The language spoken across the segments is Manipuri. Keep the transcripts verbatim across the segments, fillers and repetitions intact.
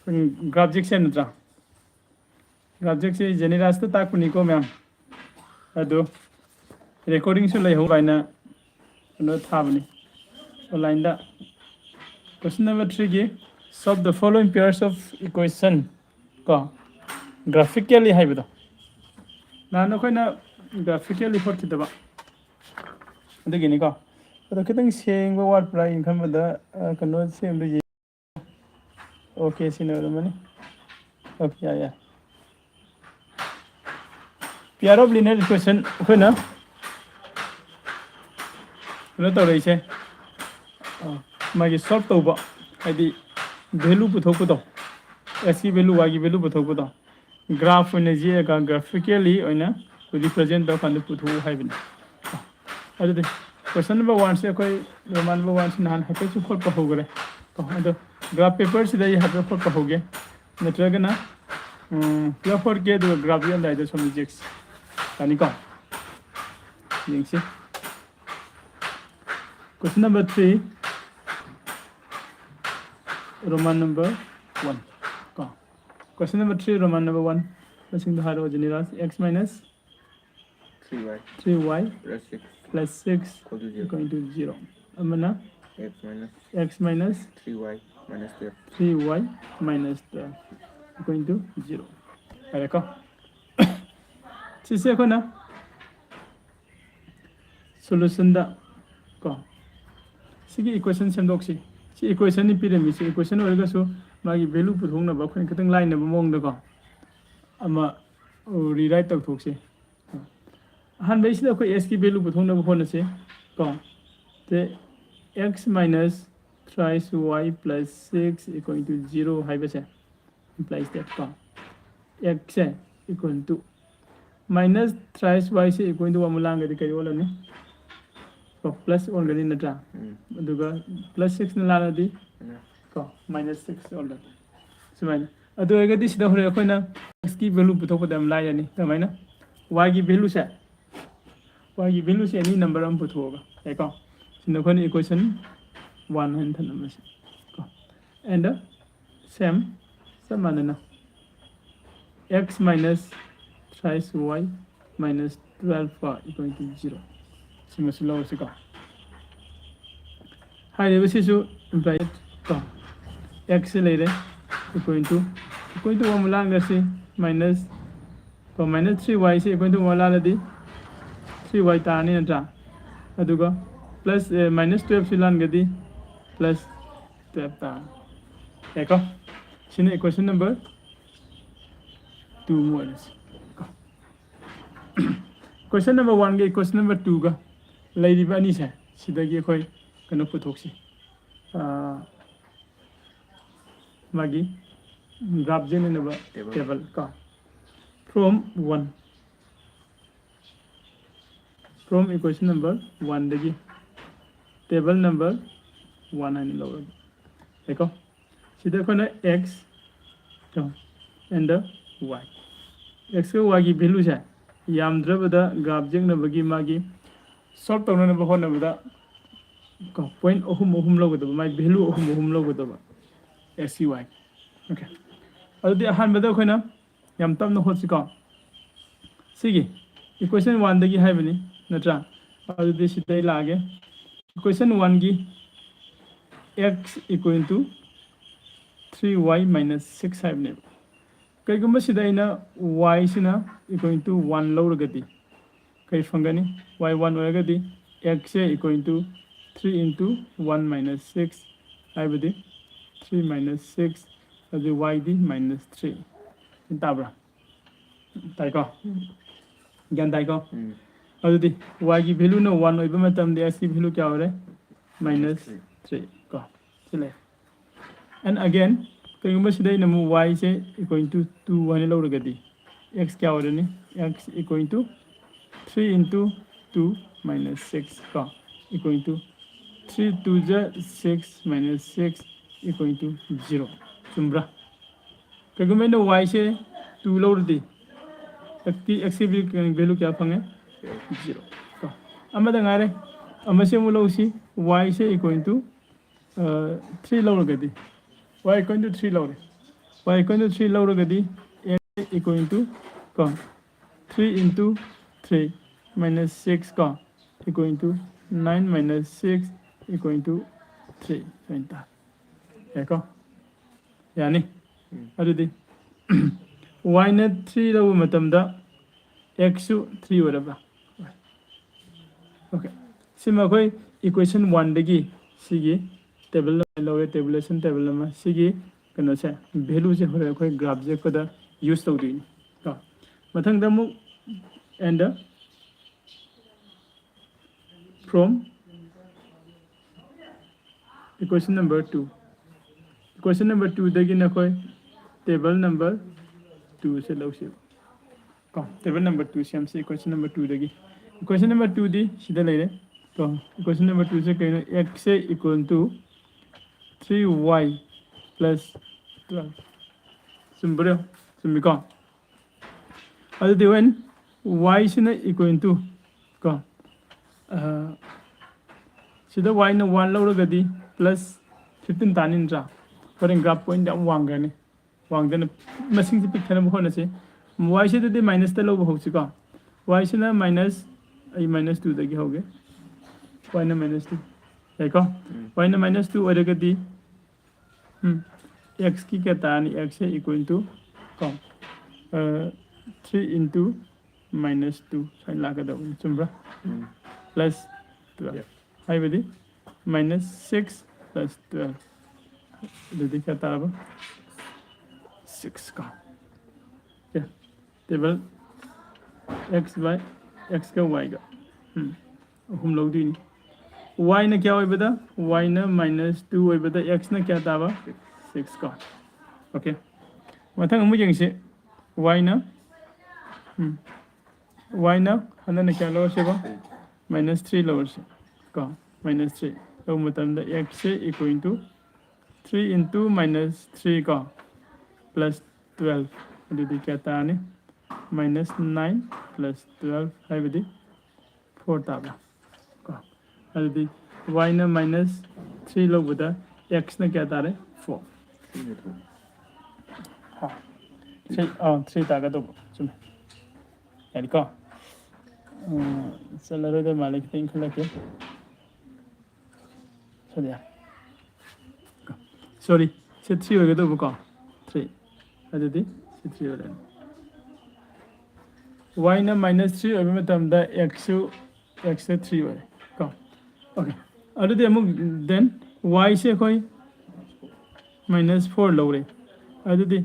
ꯒ꯭ꯔꯥꯐ ꯖꯦꯛꯁꯦ ꯅꯠꯇ꯭ꯔꯥ? ꯒ꯭ꯔꯥꯐ ꯖꯦꯛꯁꯦ ꯖꯦꯅꯤꯔꯥꯁꯇ ꯇꯥꯛꯄꯅꯤꯀꯣ ꯃꯌꯥꯝ꯫ ꯑꯗꯣ ꯔꯦꯀꯣꯔꯗꯤꯡꯁꯨ ꯂꯩꯍꯧꯕ ꯍꯥꯏꯅ ꯀꯩꯅꯣ ꯊꯥꯕꯅꯤ ꯑꯣꯟꯂꯥꯏꯟꯗ꯫ Question number three ꯒꯤ, solve the following pairs of equation ꯀꯣ, graphically ꯍꯥꯏꯕꯗꯣ, ꯅꯍꯥꯟ ꯑꯩꯈꯣꯏꯅ graphically ꯍꯣꯠꯈꯤꯗꯕ ꯑꯗꯨꯒꯤꯅꯤꯀꯣ꯫ ꯑꯗꯣ ꯈꯤꯇꯪ ꯁꯦꯡꯕ ꯋꯥꯠꯄ꯭ꯔꯥ ꯍꯥꯏꯅ ꯈꯟꯕꯗ, ꯑ, ꯀꯩꯅꯣ ꯁꯦꯝꯕꯗ ꯌꯦꯡ-, OK, ꯁꯤꯅ ꯑꯣꯏꯔꯝꯃꯅꯤ꯫ OK, ꯌꯥꯏ, ꯌꯥꯏ꯫ Pair of linear equation ꯑꯩꯈꯣꯏꯅ ꯀꯩꯅꯣ ꯇꯧꯔꯛꯏꯁꯦ, ꯑ, ꯃꯥꯒꯤ solve ꯇꯧꯕ, ꯍꯥꯏꯗꯤ value ꯄꯨꯊꯣꯛꯄꯗꯣ, x ꯀꯤ value, y ꯒꯤ value ꯄꯨꯊꯣꯛꯄꯗꯣ, ꯒ꯭ꯔꯥꯐ ꯑꯣꯏꯅ ꯌꯦꯛꯑꯒ graphically ꯑꯣꯏꯅ represent ꯇꯧꯔꯀꯥꯟꯗ ꯄꯨꯊꯣꯛꯎ ꯍꯥꯏꯕꯅꯤ꯫ ꯑꯗꯨꯗꯤ question number one ꯁꯦ ꯑꯩꯈꯣꯏ Roman number one ꯁꯤ ꯅꯍꯥꯟ ꯍꯥꯏꯐꯦꯠꯁꯨ ꯈꯣꯠꯄ ꯍꯧꯈ꯭ꯔꯦ꯫ ꯀꯣ, ꯑꯗꯣ ꯒ꯭ꯔꯥꯐ ꯄꯦꯄꯔꯁꯤꯗ ꯑꯩ ꯍꯥꯏꯐꯦꯠ ꯈꯣꯠꯄ ꯍꯧꯒꯦ꯫ ꯅꯠꯇ꯭ꯔꯒꯅ, ꯎꯝ, ꯄꯨꯂꯞ ꯍꯣꯠꯀꯦ, ꯑꯗꯨꯒ ꯒ꯭ꯔꯥꯐ ꯌꯦꯛꯑꯝꯗꯥꯏꯗ ꯁꯣꯝꯗ ꯖꯦꯛꯁ ꯌꯥꯅꯤꯀꯣ? ꯌꯦꯡꯁꯤ꯫ Question number three, Roman number one ꯀꯣ꯫ Question number three, Roman number one꯫ ꯃꯁꯤꯡꯗꯣ ꯍꯥꯏꯔꯛꯑꯣ, ꯖꯦꯅꯤꯔꯥꯁ꯫ X minus three y three y plus six plus six equal to zero. Equal to zero꯫ ꯑꯃꯅ x minus x minus three y minus twelve three y minus twelve equal to zero ꯍꯥꯏꯔꯦꯀꯣ꯫ ꯁꯤꯁꯦ ꯑꯩꯈꯣꯏꯅ solution ꯗ ꯀꯣ, ꯁꯤꯒꯤ equation ꯁꯦꯝꯗꯣꯛꯁꯤ꯫ ꯁꯤ equation ꯅꯤ ꯄꯤꯔꯝꯃꯤꯁꯤ꯫ Equation ꯑꯣꯏꯔꯒꯁꯨ ꯃꯥꯒꯤ value ꯄꯨꯊꯣꯛꯅꯕ ꯑꯩꯈꯣꯏꯅ ꯈꯤꯇꯪ ꯂꯥꯏꯅꯕ ꯃꯑꯣꯡꯗꯀꯣ ꯑꯃ rewrite ꯇꯧꯊꯣꯛꯁꯤ꯫ ꯑꯍꯥꯟꯕꯩꯁꯤꯗ ꯑꯩꯈꯣꯏ x ꯀꯤ value ꯄꯨꯊꯣꯛꯅꯕ ꯍꯣꯠꯅꯁꯤ ꯀꯣ꯫ ꯁꯦ, x minus thrice y plus six equal to zero ꯍꯥꯏꯕꯁꯦ implies that ꯀꯣ, x say equal to minus thrice y say equal to ꯑꯃꯨꯛ ꯂꯥꯡꯒꯗꯤ ꯀꯔꯤ ꯑꯣꯜꯂꯅꯤ? ꯀꯣ, plus ꯑꯣꯟꯒꯅꯤ ꯅꯠꯇ꯭ꯔꯥ? ꯎꯝ꯫ ꯑꯗꯨꯒ plus six ꯅ ꯂꯥꯜꯂꯗꯤ ꯎꯝ꯫ ꯀꯣ, minus six ꯑꯣꯜꯂꯅꯤ꯫ ꯁꯨꯃꯥꯏꯅ꯫ ꯑꯗꯨ ꯑꯣꯏꯔꯒꯗꯤ ꯁꯤꯗ ꯍꯣꯔꯦꯟ ꯑꯩꯈꯣꯏꯅ x ꯀꯤ value ꯄꯨꯊꯣꯛꯄꯗ ꯌꯥꯝ ꯂꯥꯏꯔꯅꯤ꯫ ꯀꯃꯥꯏꯅ? Y ꯒꯤ value ꯁꯦ, y ꯒꯤ value ꯁꯦ any number ꯑꯃ ꯄꯨꯊꯣꯛꯑꯒ, ꯌꯥꯏꯀꯣ? ꯁꯤꯅ ꯑꯩꯈꯣꯏꯅ equation one ꯍꯥꯏꯅ ꯊꯝꯂꯝꯕꯁꯦ ꯀꯣ꯫ And the same ꯆꯞ ꯃꯥꯟꯅꯅ x minus thrice y minus twelve y equal to zero꯫ ꯁꯤꯃꯁꯨ ꯂꯧꯔꯁꯤꯀꯣ꯫ ꯍꯥꯏꯔꯤꯕꯁꯤꯁꯨ imply ꯀꯣ, x ꯁꯤ ꯂꯩꯔꯦ, equal to, equal to ꯑꯃꯨꯛ ꯂꯥꯡꯗ꯭ꯔꯁꯤ, minus ꯀꯣ, minus three y ꯁꯤ equal to ꯑꯃꯨꯛ ꯂꯥꯜꯂꯗꯤ three y ꯇꯥꯔꯅꯤ ꯅꯠꯇ꯭ꯔꯥ? ꯑꯗꯨꯒ plus minus twelve ꯁꯤ ꯂꯥꯟꯒꯗꯤ plus twelve ꯇꯥꯔꯅꯤ꯫ ꯌꯥꯏꯀꯣ? ꯁꯤꯅ equation number two ꯑꯃ ꯑꯣꯏꯔꯁꯤ ꯀꯣ꯫ Question number one ꯒ equation number two ꯒ ꯂꯩꯔꯤꯕ ꯑꯅꯤꯁꯦ, ꯁꯤꯗꯒꯤ ꯑꯩꯈꯣꯏ ꯀꯩꯅꯣ ꯄꯨꯊꯣꯛꯁꯤ꯫ ꯑꯥ, ꯃꯥꯒꯤ graph ꯌꯦꯡꯅꯅꯕ table ꯀꯣ꯫ From one, from equation number one ꯗꯒꯤ table number one ꯍꯥꯏꯅ ꯂꯧꯔꯒꯦ꯫ ꯌꯥꯏꯀꯣ? ꯁꯤꯗ ꯑꯩꯈꯣꯏꯅ x ꯀꯣ, and y, x ꯀ y ꯒꯤ value ꯁꯦ ꯌꯥꯝꯗ꯭ꯔꯕꯗ graph ꯌꯦꯛꯅꯕꯒꯤ ꯃꯥꯒꯤ solve ꯇꯧꯅꯅꯕ ꯍꯣꯠꯅꯕꯗ ꯀꯣ, point ꯑꯍꯨꯝ ꯑꯍꯨꯝ ꯂꯧꯒꯗꯕ, ꯃꯥꯒꯤ value ꯑꯍꯨꯝ ꯑꯍꯨꯝ ꯂꯧꯒꯗꯕ, x ꯀꯤ y꯫ Okay, ꯑꯗꯨꯗꯤ ꯑꯍꯥꯟꯕꯗ ꯑꯩꯈꯣꯏꯅ ꯌꯥꯝ ꯇꯞꯅ ꯍꯣꯠꯁꯤꯀꯣ꯫ ꯁꯤꯒꯤ equation one ꯗꯒꯤ ꯍꯥꯏꯕꯅꯤ ꯅꯠꯇ꯭ꯔꯥ? ꯑꯗꯨꯗꯤ ꯁꯤꯗ ꯑꯩ ꯂꯥꯛꯑꯒꯦ꯫ Equation one ꯒꯤ x equal to three y minus six ꯍꯥꯏꯕꯅꯦꯕ꯫ ꯀꯩꯒꯨꯝꯕ ꯁꯤꯗ ꯑꯩꯅ y ꯁꯤꯅ equal to one ꯂꯧꯔꯒꯗꯤ ꯀꯩ ꯐꯪꯒꯅꯤ? Y one ꯑꯣꯏꯔꯒꯗꯤ x say equal to three into one minus six, ꯍꯥꯏꯕꯗꯤ three minus six, ꯑꯗꯨ y ꯗꯤ minus three꯫ ꯒ꯭ꯌꯥꯟ ꯇꯥꯕ꯭ꯔꯥ? ꯇꯥꯏꯀꯣ? ꯒ꯭ꯌꯥꯟ ꯇꯥꯏꯀꯣ? ꯎꯝ꯫ ꯑꯗꯨꯗꯤ y ꯒꯤ value ꯅ one ꯑꯣꯏꯕ ꯃꯇꯝꯗ x ꯀꯤ value ꯀꯌꯥ ꯑꯣꯏꯔꯦ? Minus three ꯀꯣ꯫ ꯁꯤ ꯂꯩ꯫ And again, ꯀꯩꯒꯨꯝꯕ ꯁꯤꯗ ꯑꯩꯅ ꯑꯃꯨꯛ y say equal to two ꯍꯥꯏꯅ ꯂꯧꯔꯒꯗꯤ x ꯀꯌꯥ ꯑꯣꯏꯔꯅꯤ? X equal to three into two minus six ꯀꯣ, equal to three two ꯖ six minus six equal to zero꯫ ꯆꯨꯝꯕ꯭ꯔꯥ? ꯀꯩꯒꯨꯝꯕ ꯑꯩꯅ y ꯁꯦ two ꯂꯧꯔꯗꯤ x ꯀꯤ, x ꯀꯤ value ꯀꯌꯥ ꯐꯪꯉꯦ? Zero ꯀꯣ꯫ ꯑꯃꯗ ꯉꯥꯏꯔꯦ꯫ ꯑꯃꯁꯤ ꯑꯃꯨꯛ ꯂꯧꯁꯤ꯫ Y say equal to three ꯂꯧꯔꯒꯗꯤ, y equal to three ꯂꯧꯔꯦ꯫ Y equal to three ꯂꯧꯔꯒꯗꯤ x equal to ꯀꯣ three into three minus six ꯀꯣ equal to nine minus six equal to three ꯁꯨꯃꯥꯏꯅ ꯇꯥꯔꯦ꯫ ꯌꯥꯏꯀꯣ? ꯌꯥꯅꯤ? ꯑꯗꯨꯗꯤ y ꯅ three ꯂꯧꯕ ꯃꯇꯝꯗ x ꯁꯨ three ꯑꯣꯏꯔꯕ꯭ꯔꯥ? OK, ꯁꯤꯃ ꯑꯩꯈꯣꯏ equation one ꯗꯒꯤ ꯁꯤꯒꯤ table ꯑꯃ ꯂꯧꯔꯦ, tabulation table ꯑꯃ꯫ ꯁꯤꯒꯤ ꯀꯩꯅꯣꯁꯦ, value ꯁꯦ ꯍꯣꯔꯦꯟ ꯑꯩꯈꯣꯏ graph ꯌꯦꯛꯄꯗ use ꯇꯧꯗꯣꯏꯅꯤ ꯀꯣ꯫ ꯃꯊꯪꯗ ꯑꯃꯨꯛ and from equation number two, equation number two ꯗꯒꯤ ꯅꯈꯣꯏ table number two ꯁꯦ ꯂꯧꯁꯦꯕ꯫ ꯀꯣ, table number two ꯁꯦꯝꯁꯤ equation number two ꯗꯒꯤ꯫ Equation number two ꯗꯤ ꯁꯤꯗ ꯂꯩꯔꯦ꯫ ꯀꯣ, equation number two ꯁꯦ ꯀꯩꯅꯣ? X say equal to three y plus twelve꯫ ꯆꯨꯝꯕ꯭ꯔꯣ? ꯆꯨꯝꯃꯤꯀꯣ? ꯑꯗꯨꯗꯤ when y ꯁꯤꯅ equal to ꯀꯣ, ꯑ, ꯁꯤꯗ y ꯅ one ꯂꯧꯔꯒꯗꯤ plus fifteen ꯇꯥꯅꯤ ꯅꯠꯇ꯭ꯔꯥ? ꯍꯣꯔꯦꯟ graph point ꯌꯥꯝ ꯋꯥꯡꯈ꯭ꯔꯅꯤ꯫ ꯋꯥꯡꯗꯅ ꯃꯁꯤꯡꯁꯤ ꯄꯤꯛꯊꯅꯕ ꯍꯣꯠꯅꯁꯤ꯫ Y ꯁꯤꯗꯗꯤ minus ꯇ ꯂꯧꯕ ꯍꯧꯁꯤꯀꯣ꯫ Y ꯁꯤꯅ minus, ꯑꯩ minus two ꯗꯒꯤ ꯍꯧꯒꯦ꯫ Y ꯅ minus two꯫ ꯌꯥꯏꯀꯣ? Y ꯅ minus two ꯑꯣꯏꯔꯒꯗꯤ, ꯎꯝ, x ꯀꯤ ꯀꯌꯥ ꯇꯥꯔꯅꯤ? X ꯁꯦ equal to ꯀꯣ, ꯑ, three into minus two ꯁꯨꯃꯥꯏꯅ ꯂꯥꯛꯀꯗꯕꯅꯤ꯫ ꯆꯨꯝꯕ꯭ꯔꯥ? Plus twelve꯫ ꯍꯥꯏꯕꯗꯤ minus six plus twelve꯫ ꯑꯗꯨꯗꯤ ꯀꯌꯥ ꯇꯥꯔꯕ? Six ꯀꯣ꯫ Table x by x ꯀ y ꯒ꯫ ꯎꯝ꯫ ꯑꯍꯨꯝ ꯂꯧꯗꯣꯏꯅꯤ꯫ Y ꯅ ꯀꯌꯥ ꯑꯣꯏꯕꯗ? Y ꯅ minus two ꯑꯣꯏꯕꯗ x ꯅ ꯀꯌꯥ ꯇꯥꯕ? Six ꯀꯣ꯫ OK꯫ ꯃꯊꯪ ꯑꯃꯨꯛ ꯌꯦꯡꯁꯤ꯫ Y ꯅ, ꯎꯝ, y ꯅ ꯍꯟꯗꯛꯅ ꯀꯌꯥ ꯂꯧꯔꯁꯦꯕ? Minus three ꯂꯧꯔꯁꯤ ꯀꯣ꯫ Minus three ꯂꯧꯕ ꯃꯇꯝꯗ x say equal to three into minus three ꯀꯣ, plus twelve꯫ ꯑꯗꯨꯗꯤ ꯀꯌꯥ ꯇꯥꯔꯅꯤ? Minus nine plus twelve ꯍꯥꯏꯕꯗꯤ four ꯇꯥꯕ꯭ꯔꯥ? ꯀꯣ, ꯑꯗꯨꯗꯤ y ꯅ minus three ꯂꯧꯕꯗ x ꯅ ꯀꯌꯥ ꯇꯥꯔꯦ? Four꯫ ꯍꯥ, ꯊ꯭ꯔꯤ, ꯑꯥ, ꯊ꯭ꯔꯤ ꯇꯥꯒꯗꯧꯕ, ꯆꯨꯝꯃꯦ꯫ ꯌꯥꯔꯦꯀꯣ? ꯎꯝ, ꯆꯠꯂꯔꯣꯏꯗꯣꯏ ꯃꯥꯜꯂꯦ, ꯈꯤꯇꯪ ꯏꯟꯈꯠꯂꯛꯀꯦ꯫ ꯁꯣꯔꯤ, ꯁꯣꯔꯤ, ꯁꯤ ꯊ꯭ꯔꯤ ꯑꯣꯏꯒꯗꯧꯕꯀꯣ, ꯊ꯭ꯔꯤ꯫ ꯑꯗꯨꯗꯤ ꯁꯤ ꯊ꯭ꯔꯤ ꯑꯣꯏꯔꯅꯤ꯫ ꯋꯥꯏꯅ ꯃꯥꯏꯅꯁ ꯊ꯭ꯔꯤ ꯑꯣꯏꯕ ꯃꯇꯝꯗ ꯑꯦꯛꯁꯁꯨ, ꯑꯦꯛꯁꯇ ꯊ꯭ꯔꯤ ꯑꯣꯏꯔꯦ ꯀꯣ꯫ ꯑꯣꯀꯦ, ꯑꯗꯨꯗꯤ ꯑꯃꯨꯛ ꯗꯦꯟ ꯋꯥꯏꯁꯦ ꯑꯩꯈꯣꯏ ꯃꯥꯏꯅꯁ ꯐꯣꯔ ꯂꯧꯔꯦ꯫ ꯑꯗꯨꯗꯤ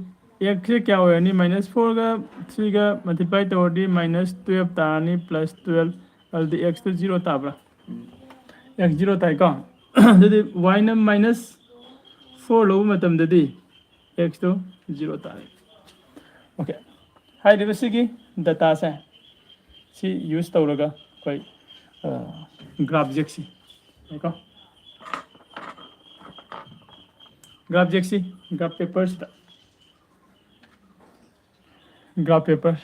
ꯑꯦꯛꯁꯁꯦ ꯀꯌꯥ ꯑꯣꯏꯔꯅꯤ? ꯃꯥꯏꯅꯁ ꯐꯣꯔꯒ ꯊ꯭ꯔꯤꯒ ꯃꯜꯇꯤꯄ꯭ꯂꯥꯏ ꯇꯧꯔꯗꯤ ꯃꯥꯏꯅꯁ ꯇꯨꯌꯦꯜꯞ ꯇꯥꯔꯅꯤ, ꯄ꯭ꯂꯁ ꯇꯨꯌꯦꯜꯞ꯫ ꯑꯗꯨꯗꯤ ꯑꯦꯛꯁꯇ ꯖꯤꯔꯣ ꯇꯥꯕ꯭ꯔꯥ? ꯑꯦꯛꯁ ꯖꯤꯔꯣ ꯇꯥꯏꯀꯣ꯫ ꯑꯗꯨꯗꯤ ꯋꯥꯏꯅ ꯃꯥꯏꯅꯁ ꯐꯣꯔ ꯂꯧꯕ ꯃꯇꯝꯗꯗꯤ ꯑꯦꯛꯁꯇꯣ ꯖꯤꯔꯣ ꯇꯥꯔꯦ꯫ ꯑꯣꯀꯦ, ꯍꯥꯏꯔꯤꯕꯁꯤꯒꯤ ꯗꯇꯥꯁꯦ ꯁꯤ ꯌꯨꯁ ꯇꯧꯔꯒ ꯑꯩꯈꯣꯏ ꯒ꯭ꯔꯥꯐ ꯌꯦꯛꯁꯤ ꯀꯣ꯫ ꯒ꯭ꯔꯥꯐ ꯌꯦꯛꯁꯤ, ꯒ꯭ꯔꯥꯐ ꯄꯦꯄꯔꯁꯤꯗ꯫ ꯒ꯭ꯔꯥꯐ ꯄꯦꯄꯔ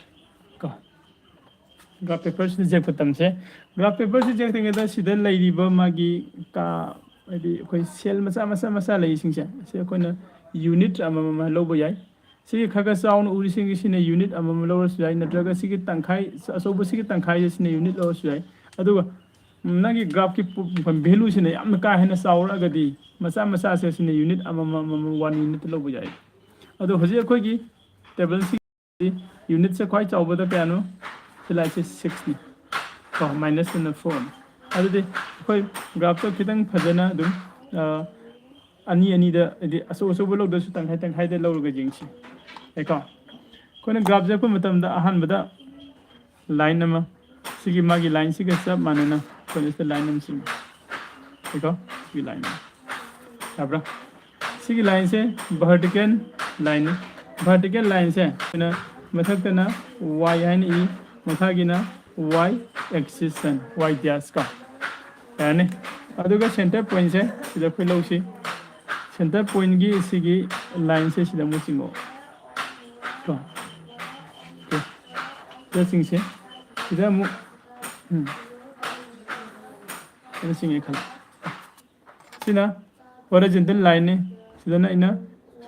ꯀꯣ, ꯒ꯭ꯔꯥꯐ ꯄꯦꯄꯔꯁꯤꯗ ꯌꯦꯛꯄ ꯇꯝꯁꯦ꯫ ꯒ꯭ꯔꯥꯐ ꯄꯦꯄꯔꯁꯤ ꯌꯦꯛꯇ꯭ꯔꯤꯉꯩꯗ ꯁꯤꯗ ꯂꯩꯔꯤꯕ ꯃꯥꯒꯤ ꯀꯥ, ꯍꯥꯏꯗꯤ ꯑꯩꯈꯣꯏ ꯁꯦꯜ ꯃꯆꯥ ꯃꯆꯥ ꯃꯆꯥ ꯂꯩꯔꯤꯁꯤꯡꯁꯦ, ꯁꯤ ꯑꯩꯈꯣꯏꯅ ꯌꯨꯅꯤꯠ ꯑꯃꯃꯝ ꯂꯧꯕ ꯌꯥꯏ꯫ ꯁꯤꯒꯤ ꯈꯔ ꯈꯔ ꯆꯥꯎꯅ ꯎꯔꯤꯁꯤꯡꯁꯤꯅ ꯌꯨꯅꯤꯠ ꯑꯃꯃꯝ ꯂꯧꯔꯁꯨ ꯌꯥꯏ, ꯅꯠꯇ꯭ꯔꯒ ꯁꯤꯒꯤ ꯇꯪꯈꯥꯏ, ꯑꯆꯧꯕꯁꯤꯒꯤ ꯇꯪꯈꯥꯏꯁꯤꯅ ꯌꯨꯅꯤꯠ ꯂꯧꯔꯁꯨ ꯌꯥꯏ꯫ ꯑꯗꯨꯒ ꯅꯪꯒꯤ ꯒ꯭ꯔꯥꯐꯀꯤ ꯚꯦꯂꯨꯁꯤꯅ ꯌꯥꯝꯅ ꯀꯥ ꯍꯦꯟꯅ ꯆꯥꯎꯔꯛꯑꯒꯗꯤ ꯃꯆꯥ ꯃꯆꯥꯁꯦ ꯁꯤꯅ ꯌꯨꯅꯤꯠ ꯑꯃꯃꯝ ꯑꯃꯃꯝ ꯋꯥꯟ ꯌꯨꯅꯤꯠꯇ ꯂꯧꯕ ꯌꯥꯏ꯫ ꯑꯗꯣ ꯍꯧꯖꯤꯛ ꯑꯩꯈꯣꯏꯒꯤ ꯇꯦꯕꯜꯁꯤ ꯌꯨꯅꯤꯠꯁꯦ ꯈ꯭ꯋꯥꯏ ꯆꯥꯎꯕꯗ ꯀꯌꯥꯅꯣ? ꯁꯤ ꯂꯥꯏꯟꯁꯦ ꯁꯤꯛꯁꯅꯤ ꯀꯣ, ꯃꯥꯏꯅꯁ ꯇꯨꯅ ꯐꯣꯔꯅꯤ꯫ ꯑꯗꯨꯗꯤ ꯑꯩꯈꯣꯏ ꯒ꯭ꯔꯥꯐꯇꯣ ꯈꯤꯇꯪ ꯐꯖꯅ ꯑꯗꯨꯝ, ꯑ, ꯑꯅꯤ ꯑꯅꯤꯗ, ꯍꯥꯏꯗꯤ ꯑꯆꯧ ꯑꯆꯧꯕ ꯂꯧꯗ꯭ꯔꯁꯨ ꯇꯪꯈꯥꯏ ꯇꯪꯈꯥꯏꯗ ꯂꯧꯔꯒ ꯌꯦꯡꯁꯤ꯫ ꯌꯥꯏꯀꯣ? ꯑꯩꯈꯣꯏꯅ ꯒ꯭ꯔꯥꯐ ꯌꯦꯛꯄ ꯃꯇꯝꯗ ꯑꯍꯥꯟꯕꯗ ꯂꯥꯏꯟ ꯑꯃ, ꯁꯤꯒꯤ ꯃꯥꯒꯤ ꯂꯥꯏꯟꯁꯤꯒ ꯆꯞ ꯃꯥꯟꯅꯅ ꯑꯩꯈꯣꯏꯅ ꯁꯤꯗ ꯂꯥꯏꯟ ꯑꯃ ꯁꯦꯝꯃꯤ꯫ ꯌꯥꯏꯀꯣ? ꯁꯤꯒꯤ ꯂꯥꯏꯟ ꯑꯃ꯫ ꯌꯥꯕ꯭ꯔꯥ? ꯁꯤꯒꯤ ꯂꯥꯏꯟꯁꯦ ꯚꯔꯇꯤꯀꯦꯜ ꯂꯥꯏꯟꯅꯤ꯫ ꯚꯔꯇꯤꯀꯦꯜ ꯂꯥꯏꯟꯁꯦ ꯑꯩꯈꯣꯏꯅ ꯃꯊꯛꯇꯅ ꯋꯥꯏ ꯍꯥꯏꯅ ꯏ, ꯃꯈꯥꯒꯤꯅ ꯋꯥꯏ ꯑꯦꯛꯁꯤꯁ ꯍꯥꯏꯅ, ꯋꯥꯏ ꯗ꯭ꯌꯥꯁ ꯀꯣ꯫ ꯌꯥꯔꯅꯤ? ꯑꯗꯨꯒ ꯁꯦꯟꯇꯔ ꯄꯣꯏꯟꯁꯦ ꯁꯤꯗ ꯑꯩꯈꯣꯏ ꯂꯧꯁꯤ꯫ ꯁꯦꯟꯇꯔ ꯄꯣꯏꯟꯒꯤ ꯁꯤꯒꯤ ꯂꯥꯏꯟꯁꯦ ꯁꯤꯗ ꯑꯃꯨꯛ ꯆꯤꯡꯉꯣ ꯀꯣ꯫ ꯑꯣꯀꯦ꯫ ꯁꯤꯗ ꯆꯤꯡꯁꯦ꯫ ꯁꯤꯗ ꯑꯃꯨꯛ, ꯎꯝ꯫ ꯁꯤꯗ ꯆꯤꯡꯉꯦ ꯈꯜꯂꯣ꯫ ꯁꯤꯅ ꯍꯣꯔꯤꯖꯣꯟꯇꯦꯜ ꯂꯥꯏꯟꯅꯤ꯫ ꯁꯤꯗꯅ ꯑꯩꯅ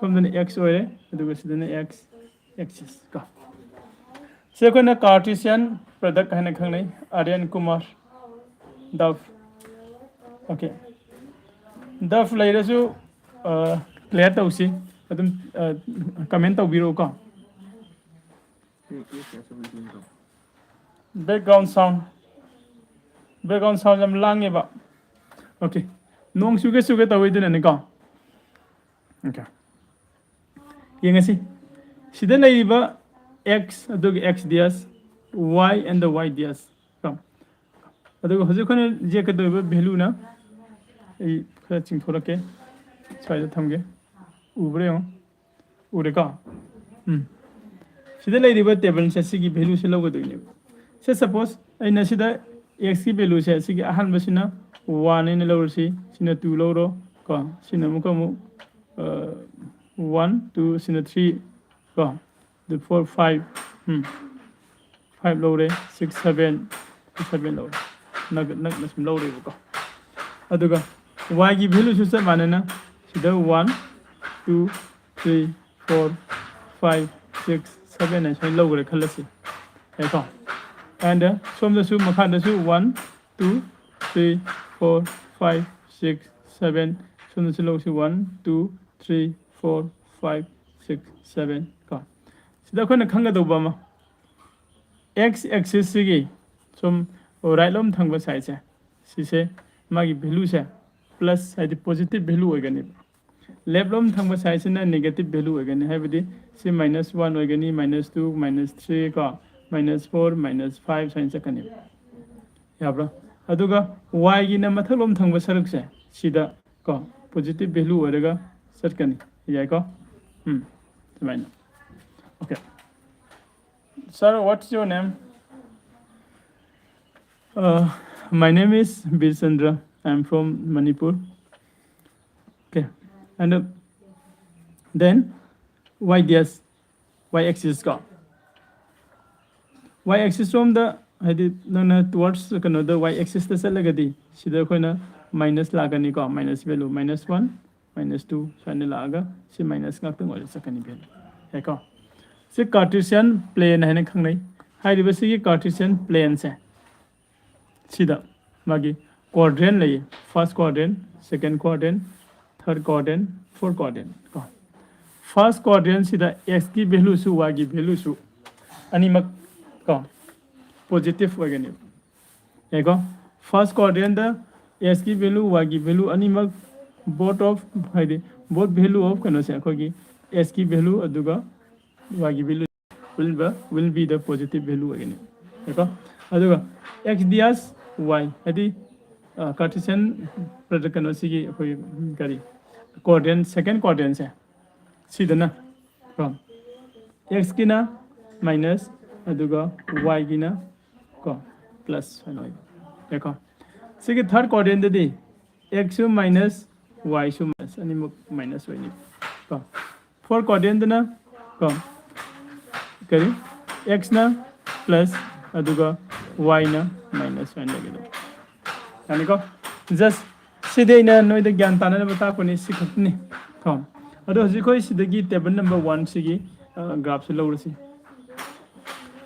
ꯁꯣꯝꯗꯅ x ꯑꯣꯏꯔꯦ, ꯑꯗꯨꯒ ꯁꯤꯗꯅ x axis ꯀꯣ꯫ ꯁꯤ ꯑꯩꯈꯣꯏꯅ Cartesian product ꯍꯥꯏꯅ ꯈꯪꯅꯩ꯫ ꯑꯥꯔꯌꯟ ꯀꯨꯃꯥꯔ, ꯗꯐ꯫ Okay, ꯗꯐ ꯂꯩꯔꯁꯨ ꯀ꯭ꯂꯤꯌꯥꯔ ꯇꯧꯁꯤ, ꯑꯗꯨꯝ ꯀꯃꯦꯟ ꯇꯧꯕꯤꯔꯛꯎꯀꯣ꯫ Background sound, background sound ꯌꯥꯝ ꯂꯥꯡꯉꯦꯕ꯫ Okay, ꯅꯣꯡ ꯆꯨꯒꯦ ꯆꯨꯒꯦ ꯇꯧꯋꯤꯗꯨꯅꯅꯤꯀꯣ꯫ Okay, ꯌꯦꯡꯉꯁꯤ꯫ ꯁꯤꯗ ꯂꯩꯔꯤꯕ x, ꯑꯗꯨꯒ x ds, y and the y ds ꯀꯣ꯫ ꯑꯗꯨꯒ ꯍꯧꯖꯤꯛ ꯑꯩꯈꯣꯏꯅ ꯌꯦꯛꯀꯗꯧꯔꯤꯕ ꯚꯦꯂꯨꯅ, ꯑꯩ ꯈꯔ ꯆꯤꯡꯊꯣꯔꯛꯀꯦ, ꯁ꯭ꯋꯥꯏꯗ ꯊꯝꯒꯦ꯫ ꯎꯕ꯭ꯔꯥ ꯌꯦꯡꯉꯣ꯫ ꯎꯔꯦꯀꯣ? ꯎꯝ꯫ ꯁꯤꯗ ꯂꯩꯔꯤꯕ ꯇꯦꯕꯜꯁꯦ ꯁꯤꯒꯤ ꯚꯦꯂꯨꯁꯦ ꯂꯧꯒꯗꯣꯏꯅꯦꯕ꯫ ꯁꯦ, ꯁꯄꯣꯁ ꯑꯩꯅ ꯁꯤꯗ x ꯀꯤ ꯚꯦꯂꯨꯁꯦ ꯁꯤꯒꯤ ꯑꯍꯥꯟꯕꯁꯤꯅ ꯋꯥꯟ ꯑꯩꯅ ꯂꯧꯔꯁꯤ, ꯁꯤꯅ ꯇꯨ ꯂꯧꯔꯣ ꯀꯣ, ꯁꯤꯅ ꯑꯃꯨꯛꯀ ꯑꯃꯨꯛ ꯋꯥꯟ, ꯇꯨ, ꯁꯤꯅ ꯊ꯭ꯔꯤ ꯀꯣ, ꯑꯗꯨ ꯐꯣꯔ, ꯐꯥꯏꯚ, ꯎꯝ, ꯐꯥꯏꯚ ꯂꯧꯔꯦ, ꯁꯤꯛꯁ, ꯁꯚꯦꯟ, ꯁꯚꯦꯟ ꯂꯧꯔꯦ, ꯅꯛ-, ꯅꯛꯅ ꯁꯨꯝ ꯂꯧꯔꯦꯕꯀꯣ꯫ ꯑꯗꯨꯒ y ꯒꯤ ꯚꯦꯂꯨꯁꯨ ꯆꯞ ꯃꯥꯟꯅꯅ ꯁꯤꯗ one, two, three, four, five, six, seven ꯍꯥꯏꯅ ꯁꯨꯃꯥꯏꯅ ꯂꯧꯈ꯭ꯔꯦ ꯈꯜꯂꯁꯤ, ꯌꯥꯏꯀꯣ? And ꯁꯣꯝꯗꯁꯨ ꯃꯈꯥꯗꯁꯨ one, two, three, four, five, six, seven, ꯁꯣꯝꯗꯁꯨ ꯂꯧꯁꯤ one, two, three, four, five, six, seven ꯀꯣ꯫ ꯁꯤꯗ ꯑꯩꯈꯣꯏꯅ ꯈꯪꯒꯗꯧꯕ ꯑꯃ, x axis ꯁꯤꯒꯤ ꯁꯨꯝ ꯔꯥꯏꯠ ꯂꯣꯝ ꯊꯪꯕ ꯁꯥꯏꯠꯁꯦ, ꯁꯤꯁꯦ ꯃꯥꯒꯤ ꯚꯦꯂꯨꯁꯦ ꯄ꯭ꯂꯁ, ꯍꯥꯏꯗꯤ ꯄꯣꯖꯤꯇꯤꯚ ꯚꯦꯂꯨ ꯑꯣꯏꯒꯅꯦꯕ꯫ ꯂꯦꯐ ꯂꯣꯝ ꯊꯪꯕ ꯁꯥꯏꯠꯁꯤꯅ ꯅꯦꯒꯦꯇꯤꯚ ꯚꯦꯂꯨ ꯑꯣꯏꯒꯅꯤ, ꯍꯥꯏꯕꯗꯤ ꯁꯤ ꯃꯥꯏꯅꯁ ꯋꯥꯟ ꯑꯣꯏꯒꯅꯤ, ꯃꯥꯏꯅꯁ ꯇꯨ, ꯃꯥꯏꯅꯁ ꯊ꯭ꯔꯤ ꯀꯣ, ꯃꯥꯏꯅꯁ ꯐꯣꯔ, ꯃꯥꯏꯅꯁ ꯐꯥꯏꯚ ꯁꯨꯃꯥꯏꯅ ꯆꯠꯀꯅꯦꯕ꯫ ꯌꯥꯕ꯭ꯔꯥ? ꯑꯗꯨꯒ y ꯒꯤꯅ ꯃꯊꯛꯂꯣꯝ ꯊꯪꯕ ꯁꯔꯨꯛꯁꯦ ꯁꯤꯗ ꯀꯣ ꯄꯣꯖꯤꯇꯤꯚ ꯚꯦꯂꯨ ꯑꯣꯏꯔꯒ ꯆꯠꯀꯅꯤ꯫ ꯌꯥꯏꯀꯣ? ꯎꯝ, ꯁꯨꯃꯥꯏꯅ꯫ Okay. Sir, what's your name? Uh, my name is Bir Chandra. I'm from Manipur. Okay. And uh, then y ds, y axis ꯀꯣ, y axis ꯔꯣꯝꯗ, ꯍꯥꯏꯗꯤ ꯅꯪꯅ towards ꯀꯩꯅꯣꯗ y axis ꯇ ꯆꯠꯂꯒꯗꯤ ꯁꯤꯗ ꯑꯩꯈꯣꯏꯅ ꯃꯥꯏꯅꯁ ꯂꯥꯛꯀꯅꯤꯀꯣ, minus value, minus one, minus two ꯁꯨꯃꯥꯏꯅ ꯂꯥꯛꯑꯒ ꯁꯤ ꯃꯥꯏꯅꯁ ꯉꯥꯛꯇꯪ ꯑꯣꯏꯔ ꯆꯠꯀꯅꯤ ꯚꯦꯂꯨ꯫ ꯌꯥꯏꯀꯣ? ꯁꯤ ꯀꯥꯔꯇꯤꯁꯤꯌꯟ ꯄ꯭ꯂꯦꯟ ꯍꯥꯏꯅ ꯈꯪꯅꯩ꯫ ꯍꯥꯏꯔꯤꯕ ꯁꯤꯒꯤ ꯀꯥꯔꯇꯤꯁꯤꯌꯟ ꯄ꯭ꯂꯦꯟꯁꯦ ꯁꯤꯗ ꯃꯥꯒꯤ ꯀ꯭ꯋꯥꯗ꯭ꯔꯦꯟ ꯂꯩꯌꯦ꯫ ꯐꯥꯔꯁ ꯀ꯭ꯋꯥꯗ꯭ꯔꯦꯟ, ꯁꯦꯀꯦꯟ ꯀ꯭ꯋꯥꯗ꯭ꯔꯦꯟ, ꯊꯥꯔꯠ ꯀ꯭ꯋꯥꯗ꯭ꯔꯦꯟ, ꯐꯣꯔꯠ ꯀ꯭ꯋꯥꯗ꯭ꯔꯦꯟ ꯀꯣ꯫ ꯐꯥꯔꯁ ꯀ꯭ꯋꯥꯗ꯭ꯔꯦꯟꯁꯤꯗ ꯑꯦꯛꯁꯀꯤ ꯚꯦꯂꯨꯁꯨ ꯋꯥꯏꯒꯤ ꯚꯦꯂꯨꯁꯨ ꯑꯅꯤꯃꯛ ꯀꯣ ꯄꯣꯖꯤꯇꯤꯚ ꯑꯣꯏꯒꯅꯦꯕ꯫ ꯌꯥꯏꯀꯣ? ꯐꯥꯔꯁ ꯀ꯭ꯋꯥꯗ꯭ꯔꯦꯟꯗ ꯑꯦꯛꯁꯀꯤ ꯚꯦꯂꯨ ꯋꯥꯏꯒꯤ ꯚꯦꯂꯨ ꯑꯅꯤꯃꯛ ꯕꯣꯠ ꯑꯣꯐ ꯍꯥꯏꯗꯤ ꯕꯣꯠ ꯚꯦꯂꯨ ꯑꯣꯐ ꯀꯩꯅꯣꯁꯦ ꯑꯩꯈꯣꯏꯒꯤ ꯑꯦꯛꯁꯀꯤ ꯚꯦꯂꯨ ꯑꯗꯨꯒ ꯋꯥꯏꯒꯤ value will be, will be the positive value ꯑꯣꯏꯒꯅꯤ꯫ ꯌꯥꯏꯀꯣ? ꯑꯗꯨꯒ ꯑꯦꯛꯁ ꯗꯤꯌꯥꯁ ꯋꯥꯏ ꯍꯥꯏꯗꯤ ꯀꯥꯔꯇꯤꯁꯤꯌꯟ ꯄ꯭ꯔꯗꯛ ꯀꯩꯅꯣꯁꯤꯒꯤ ꯑꯩꯈꯣꯏ ꯀꯔꯤ ꯀ꯭ꯋꯥꯗ꯭ꯔꯦꯟ ꯁꯦꯀꯦꯟ ꯀ꯭ꯋꯥꯗ꯭ꯔꯦꯟꯁꯦ ꯁꯤꯗꯅ ꯀꯣ ꯑꯦꯛꯁꯀꯤꯅ ꯃꯥꯏꯅꯁ ꯑꯗꯨꯒ ꯋꯥꯏꯒꯤꯅ ꯀꯣ ꯄ꯭ꯂꯁ ꯍꯥꯏꯅ ꯑꯣꯏꯕ꯫ ꯌꯥꯏꯀꯣ? ꯁꯤꯒꯤ ꯊꯥꯔꯠ ꯀ꯭ꯋꯥꯗ꯭ꯔꯦꯟꯗꯗꯤ ꯑꯦꯛꯁꯁꯨ ꯃꯥꯏꯅꯁ ꯋꯥꯏꯁꯨ ꯃꯥꯏꯅꯁ ꯑꯅꯤꯃꯛ ꯃꯥꯏꯅꯁ ꯑꯣꯏꯅꯤ ꯀꯣ꯫ ꯐꯣꯔ ꯀ꯭ꯋꯥꯗ꯭ꯔꯦꯟꯗꯅ ꯀꯣ ꯀꯔꯤ ꯑꯦꯛꯁꯅ ꯄ꯭ꯂꯁ ꯑꯗꯨꯒ ꯋꯥꯏꯅ ꯃꯥꯏꯅꯁ ꯁꯨꯃꯥꯏꯅ ꯂꯩꯒꯗꯕ꯫ ꯌꯥꯅꯤꯀꯣ? ꯖꯁ ꯁꯤꯗꯤ ꯑꯩꯅ ꯅꯣꯏꯗ ꯒ꯭ꯌꯥꯟ ꯇꯥꯅꯅꯕ ꯇꯥꯛꯄꯅꯤ, ꯁꯤ ꯈꯛꯇꯅꯤ ꯀꯣ꯫ ꯑꯗꯣ ꯍꯧꯖꯤꯛ ꯑꯩꯈꯣꯏ ꯁꯤꯗꯒꯤ ꯇꯦꯕꯜ ꯅꯝꯕꯔ ꯋꯥꯟꯁꯤꯒꯤ ꯒ꯭ꯔꯥꯐꯁꯦ ꯂꯧꯔꯁꯤ꯫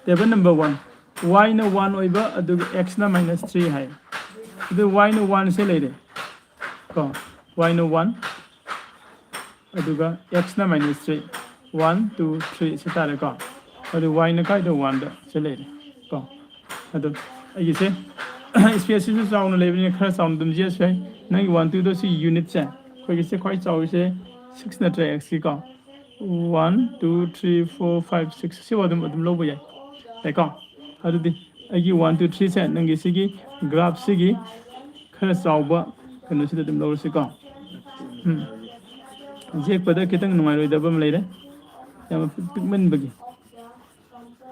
ꯇꯦꯕꯜ ꯅꯝꯕꯔ ꯋꯥꯟ, ꯋꯥꯏꯅ ꯋꯥꯟ ꯑꯣꯏꯕ ꯑꯗꯨꯒ ꯑꯦꯛꯁꯅ ꯃꯥꯏꯅꯁ ꯊ꯭ꯔꯤ ꯍꯥꯏ꯫ ꯑꯗꯨ ꯋꯥꯏꯅ ꯋꯥꯟꯁꯦ ꯂꯩꯔꯦ ꯀꯣ, ꯋꯥꯏꯅ ꯋꯥꯟ ꯑꯗꯨꯒ action minus three, one two three ꯁꯤ ꯇꯥꯔꯦꯀꯣ꯫ ꯑꯗꯨ ꯋꯥꯏꯅ ꯀꯥꯏꯗ ꯋꯥꯟꯗ ꯁꯤ ꯂꯩꯔꯦ ꯀꯣ꯫ ꯑꯗꯨ ꯑꯩꯒꯤꯁꯦ ꯏꯁꯄꯦꯁꯁꯤꯁꯨ ꯆꯥꯎꯅ ꯂꯩꯕꯅꯤꯅ ꯈꯔ ꯆꯥꯎꯅ ꯑꯗꯨꯝ ꯌꯦꯛꯑꯁꯨ ꯌꯥꯏ꯫ ꯅꯪꯒꯤ ꯋꯥꯟ ꯇꯨꯗꯣ ꯁꯤ ꯌꯨꯅꯤꯠꯁꯦ ꯑꯩꯈꯣꯏꯒꯤꯁꯦ ꯈ꯭ꯋꯥꯏ ꯆꯥꯎꯔꯤꯁꯦ ꯁꯤꯛꯁ ꯅꯠꯇ꯭ꯔꯥ ꯑꯦꯛꯁꯀꯤ ꯀꯣ꯫ One two three four five six ꯁꯤꯐꯥꯎ ꯑꯗꯨꯝ ꯑꯗꯨꯝ ꯂꯧꯕ ꯌꯥꯏ꯫ ꯌꯥꯏꯀꯣ? ꯑꯗꯨꯗꯤ ꯑꯩꯒꯤ ꯋꯥꯟ ꯇꯨ ꯊ꯭ꯔꯤꯁꯦ ꯅꯪꯒꯤ ꯁꯤꯒꯤ ꯒ꯭ꯔꯥꯐꯁꯤꯒꯤ ꯈꯔ ꯆꯥꯎꯕ ꯀꯩꯅꯣꯁꯤꯗ ꯑꯗꯨꯝ ꯂꯧꯔꯁꯤꯀꯣ꯫ ꯎꯝ꯫ ꯌꯦꯛꯄꯗ ꯈꯤꯇꯪ ꯅꯨꯡꯉꯥꯏꯔꯣꯏꯗꯕ ꯑꯃ ꯂꯩꯔꯦ, ꯌꯥꯝ ꯄꯤꯛꯃꯟꯕꯒꯤ꯫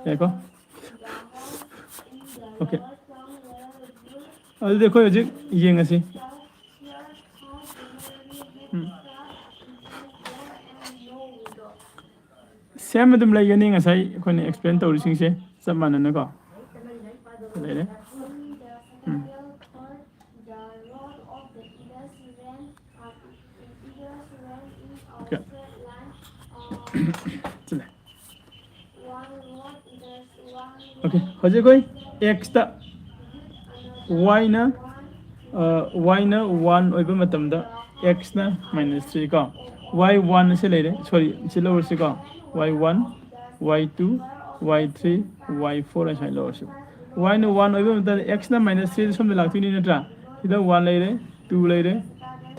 ꯌꯥꯏꯀꯣ? ꯑꯣꯀꯦ꯫ ꯑꯗꯨꯗꯤ ꯑꯩꯈꯣꯏ ꯍꯧꯖꯤꯛ ꯌꯦꯡꯉꯁꯤ꯫ ꯎꯝ꯫ ꯁꯦꯝ ꯑꯗꯨꯝ ꯂꯩꯒꯅꯤ ꯉꯁꯥꯏ ꯑꯩꯈꯣꯏꯅ ꯑꯦꯛꯁꯄ꯭ꯂꯦꯟ ꯇꯧꯔꯤꯁꯤꯡꯁꯦ ꯆꯞ ꯃꯥꯟꯅꯅꯀꯣ꯫ ꯂꯩꯔꯦ꯫ ꯎꯝ꯫ ꯁꯤꯂꯦ꯫ Okay, ꯍꯧꯖꯤꯛ ꯑꯩꯈꯣꯏ x ꯇ y ꯅ, y ꯅ one ꯑꯣꯏꯕ ꯃꯇꯝꯗ x ꯅ minus three ꯀꯣ, y one ꯑꯁꯤ ꯂꯩꯔꯦ, sorry, ꯁꯤ ꯂꯧꯔꯁꯤꯀꯣ, y one, y two, y three, y four ꯍꯥꯏꯅ ꯁꯨꯃꯥꯏꯅ ꯂꯧꯔꯁꯤ꯫ Y ꯅ one ꯑꯣꯏꯕ ꯃꯇꯝꯗ x ꯅ minus three ꯁꯣꯝꯗ ꯂꯥꯛꯇꯣꯏꯅꯤ ꯅꯠꯇ꯭ꯔꯥ? ꯁꯤꯗ one ꯂꯩꯔꯦ, two ꯂꯩꯔꯦ,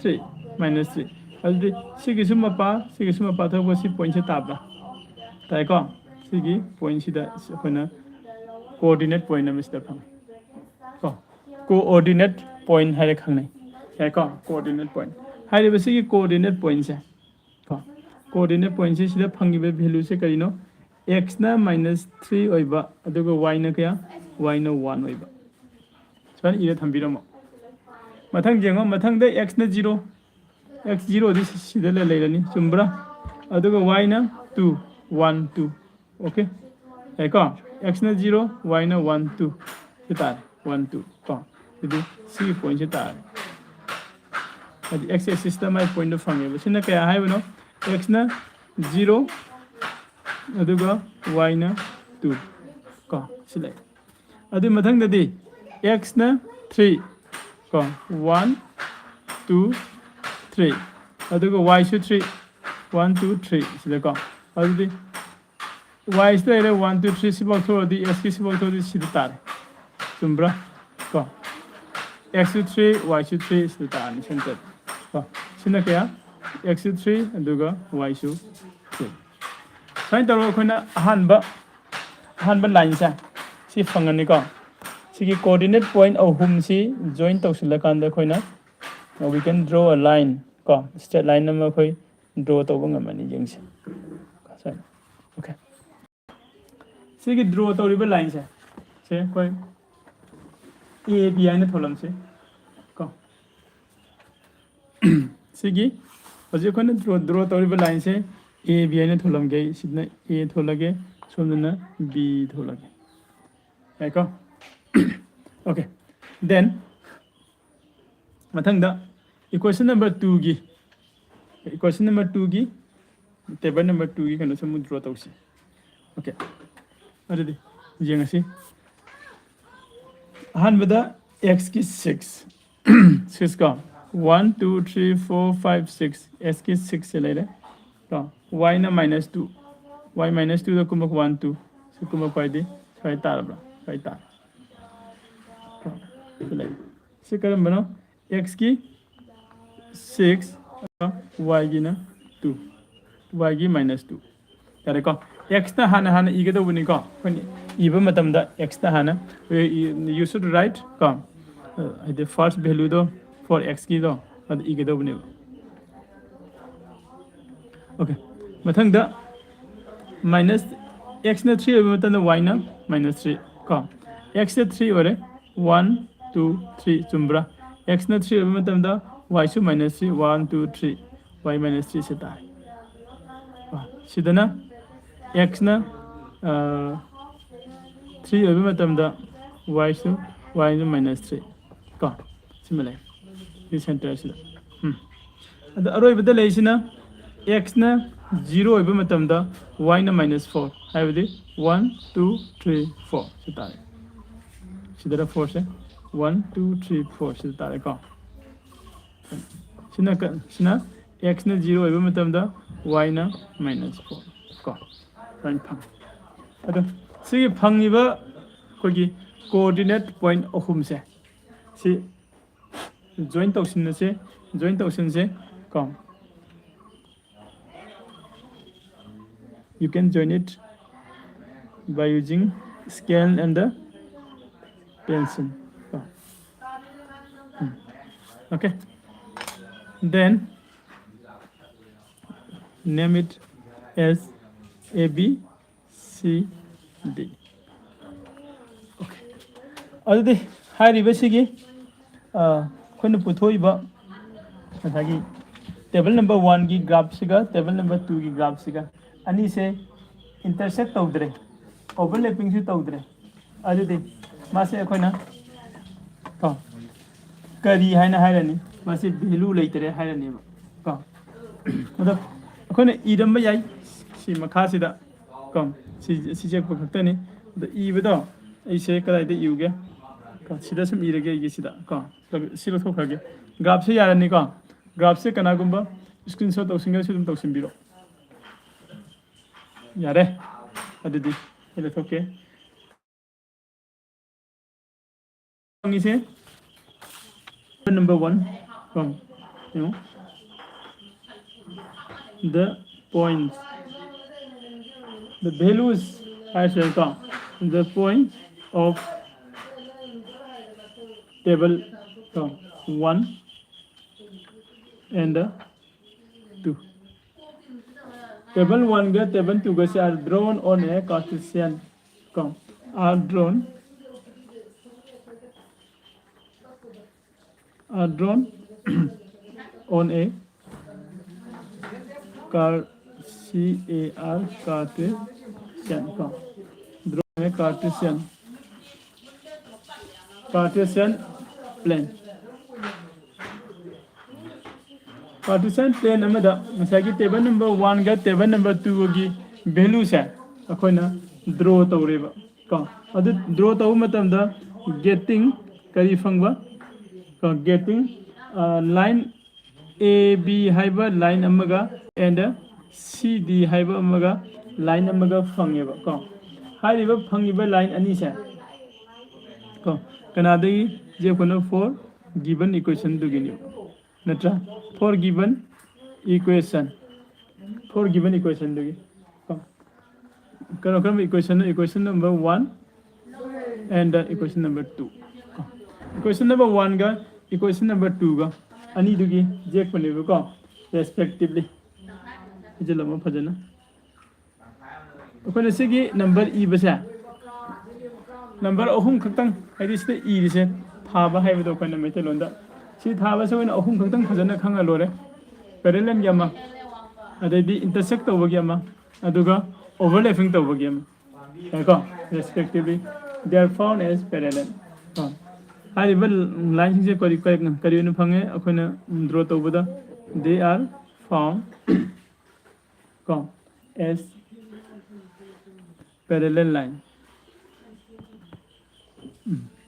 three, minus three꯫ ꯑꯗꯨꯗꯤ ꯁꯤꯒꯤꯁꯨ ꯃꯄꯥ, ꯁꯤꯒꯤꯁꯨ ꯃꯄꯥ ꯊꯣꯛꯄ ꯁꯤ point ꯁꯦ ꯇꯥꯕ꯭ꯔꯥ? ꯇꯥꯏꯀꯣ? ꯁꯤꯒꯤ point ꯁꯤꯗ ꯑꯩꯈꯣꯏꯅ coordinate point ꯑꯃ ꯁꯤꯗ ꯐꯪꯉꯦ ꯀꯣ꯫ Coordinate point ꯍꯥꯏꯔ ꯈꯪꯅꯩ꯫ ꯌꯥꯏꯀꯣ? Coordinate point꯫ ꯍꯥꯏꯔꯤꯕ ꯁꯤꯒꯤ coordinate point ꯁꯦ ꯀꯣ, coordinate point ꯁꯦ ꯁꯤꯗ ꯐꯪꯉꯤꯕ value ꯁꯦ ꯀꯔꯤꯅꯣ? X ꯅ minus three ꯑꯣꯏꯕ, ꯑꯗꯨꯒ y ꯅ ꯀꯌꯥ? Y ꯅ one ꯑꯣꯏꯕ꯫ ꯁꯨꯃꯥꯏꯅ ꯏꯔ ꯊꯝꯕꯤꯔꯝꯃꯣ꯫ ꯃꯊꯪ ꯌꯦꯡꯉꯣ, ꯃꯊꯪꯗ x ꯅ zero, x zero ꯗꯤ ꯁꯤ-, ꯁꯤꯗ ꯂꯩ-, ꯂꯩꯔꯅꯤ, ꯆꯨꯝꯕ꯭ꯔꯥ? ꯑꯗꯨꯒ y ꯅ two, one, two꯫ Okay? ꯌꯥꯏꯀꯣ? X ꯅ zero, y ꯅ one, two꯫ ꯁꯤ ꯇꯥꯔꯦ, one, two ꯀꯣ꯫ ꯑꯗꯨꯗꯤ ꯁꯤꯒꯤ point ꯁꯤ ꯇꯥꯔꯦ꯫ ꯍꯥꯏꯗꯤ x axis ꯇ ꯃꯥꯏ point ꯗꯣ ꯐꯪꯉꯦꯕ꯫ ꯁꯤꯅ ꯀꯌꯥ ꯍꯥꯏꯕꯅꯣ? X ꯅ zero, ꯑꯗꯨꯒ y ꯅ two ꯀꯣ꯫ ꯁꯤ ꯂꯩ꯫ ꯑꯗꯨ ꯃꯊꯪꯗꯗꯤ x ꯅ three ꯀꯣ, one, two, three, ꯑꯗꯨꯒ y ꯁꯨ three, one, two, three ꯁꯤꯗꯀꯣ꯫ ꯑꯗꯨꯗꯤ y ꯁꯤꯗ ꯂꯩꯔꯦ, one, two, three ꯁꯤꯐꯥꯎ ꯊꯣꯛꯑꯗꯤ x ꯀꯤ ꯁꯤꯐꯥꯎ ꯊꯣꯛꯑꯗꯤ ꯁꯤꯗ ꯇꯥꯔꯦ꯫ ꯆꯨꯝꯕ꯭ꯔꯥ? ꯀꯣ, x ꯁꯨ three, y ꯁꯨ three ꯁꯤꯗ ꯇꯥꯔꯅꯤ center꯫ ꯀꯣ, ꯁꯤꯅ ꯀꯌꯥ? X ꯁꯨ three, ꯑꯗꯨꯒ y ꯁꯨ three꯫ ꯁꯨꯃꯥꯏꯅ ꯇꯧꯔꯒ ꯑꯩꯈꯣꯏꯅ ꯑꯍꯥꯟꯕ, ꯑꯍꯥꯟꯕ line ꯁꯦ ꯁꯤ ꯐꯪꯉꯅꯤꯀꯣ꯫ ꯁꯤꯒꯤ coordinate point ꯑꯍꯨꯝꯁꯤ join ꯇꯧꯁꯤꯜꯂꯀꯥꯟꯗ ꯑꯩꯈꯣꯏꯅ, we can draw a line ꯀꯣ, straight line ꯑꯃ ꯑꯩꯈꯣꯏ draw ꯇꯧꯕ ꯉꯝꯃꯅꯤ꯫ ꯌꯦꯡꯁꯦ꯫ Okay꯫ ꯁꯤꯒꯤ draw ꯇꯧꯔꯤꯕ line ꯁꯦ, ꯁꯦ ꯑꯩꯈꯣꯏ A B ꯍꯥꯏꯅ ꯊꯣꯜꯂꯝꯁꯦ ꯀꯣ꯫ ꯁꯤꯒꯤ ꯍꯧꯖꯤꯛ ꯑꯩꯈꯣꯏꯅ draw, draw ꯇꯧꯔꯤꯕ line ꯁꯦ A B ꯍꯥꯏꯅ ꯊꯣꯜꯂꯝꯒꯦ꯫ ꯁꯤꯗꯅ A ꯊꯣꯜꯂꯒꯦ, ꯁꯣꯝꯗꯅ B ꯊꯣꯜꯂꯒꯦ꯫ ꯌꯥꯏꯀꯣ? Okay꯫ Then ꯃꯊꯪꯗ equation number two ꯒꯤ, equation number two ꯒꯤ Table number two ꯒꯤ ꯀꯩꯅꯣꯁꯦ ꯑꯃꯨꯛ draw ꯇꯧꯁꯤ꯫ Okay, ꯑꯗꯨꯗꯤ ꯌꯦꯡꯉꯁꯤ꯫ ꯑꯍꯥꯟꯕꯗ x ꯀꯤ six, six ꯀꯣ, one, two, three, four, five, six, x ꯀꯤ six ꯁꯦ ꯂꯩꯔꯦ ꯀꯣ꯫ Y ꯅ minus two, y minus two ꯗ ꯀꯨꯝꯃꯛ one, two, ꯁꯤ ꯀꯨꯝꯃꯛꯄ ꯍꯥꯏꯗꯤ ꯁ꯭ꯋꯥꯏ ꯇꯥꯔꯕ꯭ꯔꯥ? ꯁ꯭ꯋꯥꯏ ꯇꯥꯔꯦ꯫ ꯁꯤ ꯂꯩ꯫ ꯁꯤ ꯀꯔꯝꯕꯅꯣ? X ꯀꯤ six, y ꯒꯤꯅ two, y ꯒꯤ minus two꯫ ꯌꯥꯔꯦꯀꯣ? X ꯅ ꯍꯥꯟꯅ ꯍꯥꯟꯅ ꯏꯒꯗꯧꯕꯅꯤꯀꯣ꯫ ꯑꯩꯈꯣꯏꯅ ꯏꯕ ꯃꯇꯝꯗ x ꯅ ꯍꯥꯟꯅ, you should write ꯀꯣ, ꯍꯥꯏꯗꯤ first value ꯗꯣ for x ꯀꯤꯗꯣ ꯑꯗꯨ ꯏꯒꯗꯧꯕꯅꯦꯕ꯫ Okay, ꯃꯊꯪꯗ minus, x ꯅ three ꯑꯣꯏꯕ ꯃꯇꯝꯗ y ꯅ minus three ꯀꯣ꯫ X ꯁꯦ three ꯑꯣꯏꯔꯦ, one, two, three, ꯆꯨꯝꯕ꯭ꯔꯥ? X ꯅ three ꯑꯣꯏꯕ ꯃꯇꯝꯗ y ꯁꯨ minus three, one, two, three, y minus three ꯁꯦ ꯇꯥꯔꯦ꯫ ꯀꯣ, ꯁꯤꯗꯅ x ꯅ, ꯑ, three ꯑꯣꯏꯕ ꯃꯇꯝꯗ y ꯁꯨ, y ꯅ minus three ꯀꯣ꯫ ꯁꯤꯃ ꯂꯩ꯫ ꯁꯤ centre ꯁꯤꯗ꯫ ꯎꯝ꯫ ꯑꯗ ꯑꯔꯣꯏꯕꯗ ꯂꯩꯁꯤꯅ x ꯅ zero ꯑꯣꯏꯕ ꯃꯇꯝꯗ y ꯅ minus four, ꯍꯥꯏꯕꯗꯤ one, two, three, four ꯁꯤ ꯇꯥꯔꯦ꯫ ꯁꯤꯗꯅ four ꯁꯦ, one, two, three, four ꯁꯤꯗ ꯇꯥꯔꯦꯀꯣ꯫ ꯁꯤꯅ ꯀ-, ꯁꯤꯅ x ꯅ zero ꯑꯣꯏꯕ ꯃꯇꯝꯗ y ꯅ minus four ꯀꯣ꯫ ꯑꯗꯨꯃꯥꯏꯅ ꯐꯪꯉꯤ꯫ ꯑꯗꯣ ꯁꯤꯒꯤ ꯐꯪꯉꯤꯕ ꯑꯩꯈꯣꯏꯒꯤ coordinate point ꯑꯍꯨꯝꯁꯦ, ꯁꯤ join ꯇꯧꯁꯤꯟꯅꯁꯦ, join ꯇꯧꯁꯤꯟꯁꯦ ꯀꯣ꯫ You can join it by using scale and the pencil. Okay. Then name it as A B C D. Okay. ꯑꯗꯨꯗꯤ ꯍꯥꯏꯔꯤꯕꯁꯤꯒꯤ, ꯑ, ꯑꯩꯈꯣꯏꯅ ꯄꯨꯊꯣꯛꯏꯕ ꯉꯁꯥꯏꯒꯤ table number one ꯒꯤ graph ꯁꯤꯒ table number two ꯒꯤ graph ꯁꯤꯒ ꯑꯅꯤꯁꯦ intersect ꯇꯧꯗ꯭ꯔꯦ, overlapping ꯁꯨ ꯇꯧꯗ꯭ꯔꯦ꯫ ꯑꯗꯨꯗꯤ ꯃꯥꯁꯦ ꯑꯩꯈꯣꯏꯅ ꯀꯣ, ꯀꯔꯤ ꯍꯥꯏꯅ ꯍꯥꯏꯔꯅꯤ? ꯃꯁꯤ value ꯂꯩꯇꯔꯦ ꯍꯥꯏꯔꯅꯦꯕ ꯀꯣ꯫ ꯑꯗꯣ ꯑꯩꯈꯣꯏꯅ ꯏꯔꯝꯕ ꯌꯥꯏ꯫ ꯁꯤ ꯃꯈꯥꯁꯤꯗ ꯀꯣ, ꯁꯤ ꯁꯤ ꯌꯦꯛꯄ ꯈꯛꯇꯅꯤ꯫ ꯑꯗ ꯏꯕꯗꯣ ꯑꯩꯁꯦ ꯀꯗꯥꯏꯗ ꯏꯌꯨꯒꯦ? ꯀꯣ, ꯁꯤꯗ ꯁꯨꯝ ꯏꯔꯒꯦ ꯑꯩꯒꯤꯁꯤꯗ ꯀꯣ꯫ ꯁꯤ ꯂꯧꯊꯣꯛꯈ꯭ꯔꯒꯦ꯫ ꯒ꯭ꯔꯥꯐꯁꯦ ꯌꯥꯔꯅꯤꯀꯣ꯫ ꯒ꯭ꯔꯥꯐꯁꯦ ꯀꯅꯥꯒꯨꯝꯕ ꯁ꯭ꯀ꯭ꯔꯤꯟ ꯁꯣꯠ ꯇꯧꯁꯤꯟꯒꯦꯁꯨ ꯑꯗꯨꯝ ꯇꯧꯁꯤꯟꯕꯤꯔꯣ꯫ ꯌꯥꯔꯦ꯫ ꯑꯗꯨꯗꯤ ꯑꯩ ꯂꯧꯊꯣꯛꯀꯦ꯫ ꯐꯪꯉꯤꯁꯦ number one, ꯀꯣ, ꯌꯦꯡꯉꯣ꯫ The points, the values ꯍꯥꯏꯁꯦ ꯀꯣ, the point of table ꯀꯣ, one and two꯫ Table one ꯒ table two ꯒꯁꯦ are drawn on a Cartesian ꯀꯣ, are drawn, are drawn on a car, C A R, Cartesian ꯀꯣ, drawn on a Cartesian, Cartesian plane꯫ Cartesian plane ꯑꯃꯗ ꯉꯁꯥꯏꯒꯤ table number one ꯒ table number two ꯒꯤ value ꯁꯦ ꯑꯩꯈꯣꯏꯅ draw ꯇꯧꯔꯦꯕ ꯀꯣ꯫ ꯑꯗꯨ draw ꯇꯧꯕ ꯃꯇꯝꯗ getting ꯀꯔꯤ ꯐꯪꯕ? ꯀꯣ, getting, ꯑ, line A B ꯍꯥꯏꯕ line ꯑꯃꯒ and C D ꯍꯥꯏꯕ ꯑꯃꯒ line ꯑꯃꯒ ꯐꯪꯉꯦꯕ ꯀꯣ꯫ ꯍꯥꯏꯔꯤꯕ ꯐꯪꯉꯤꯕ line ꯑꯅꯤꯁꯦ ꯀꯣ, ꯀꯅꯥꯗꯒꯤ ꯌꯦꯛꯄꯅꯣ? For given equation ꯗꯨꯒꯤꯅꯦꯕ, ꯅꯠꯇ꯭ꯔꯥ? For given equation, for given equation ꯗꯨꯒꯤ ꯀꯣ꯫ ꯀꯔꯝ ꯀꯔꯝꯕ equation no? Equation number one and equation number two꯫ Equation number one ꯒ equation number two ꯒ ꯑꯅꯤꯗꯨꯒꯤ ꯌꯦꯛꯄꯅꯦꯕꯀꯣ, respectively꯫ ꯏꯖꯤꯜꯂꯝꯃꯣ ꯐꯖꯅ꯫ ꯑꯩꯈꯣꯏꯅ ꯁꯤꯒꯤ number ꯏꯕꯁꯦ, number ꯑꯍꯨꯝ ꯈꯛꯇꯪ, ꯍꯥꯏꯗꯤ ꯁꯤꯗ ꯏꯔꯤꯁꯦ, ꯊꯥꯕ ꯍꯥꯏꯕꯗꯣ ꯑꯩꯈꯣꯏꯅ ꯃꯩꯇꯩꯂꯣꯟꯗ꯫ ꯁꯤ ꯊꯥꯕꯁꯦ ꯑꯩꯈꯣꯏꯅ ꯑꯍꯨꯝ ꯈꯛꯇꯪ ꯐꯖꯅ ꯈꯪꯉ ꯂꯣꯏꯔꯦ꯫ Parallel ꯒꯤ ꯑꯃ, ꯑꯗꯩꯗꯤ intersect ꯇꯧꯕꯒꯤ ꯑꯃ, ꯑꯗꯨꯒ overlapping ꯇꯧꯕꯒꯤ ꯑꯃ꯫ ꯌꯥꯏꯀꯣ? Respectively, they are found as parallel꯫ ꯀꯣ? ꯍꯥꯏꯔꯤꯕ line ꯁꯤꯡꯁꯦ ꯀꯔꯤ, ꯀꯔꯤ, ꯀꯔꯤ ꯑꯣꯏꯅ ꯐꯪꯉꯦ? ꯑꯩꯈꯣꯏꯅ draw ꯇꯧꯕꯗ, they are found ꯀꯣ, as parallel line,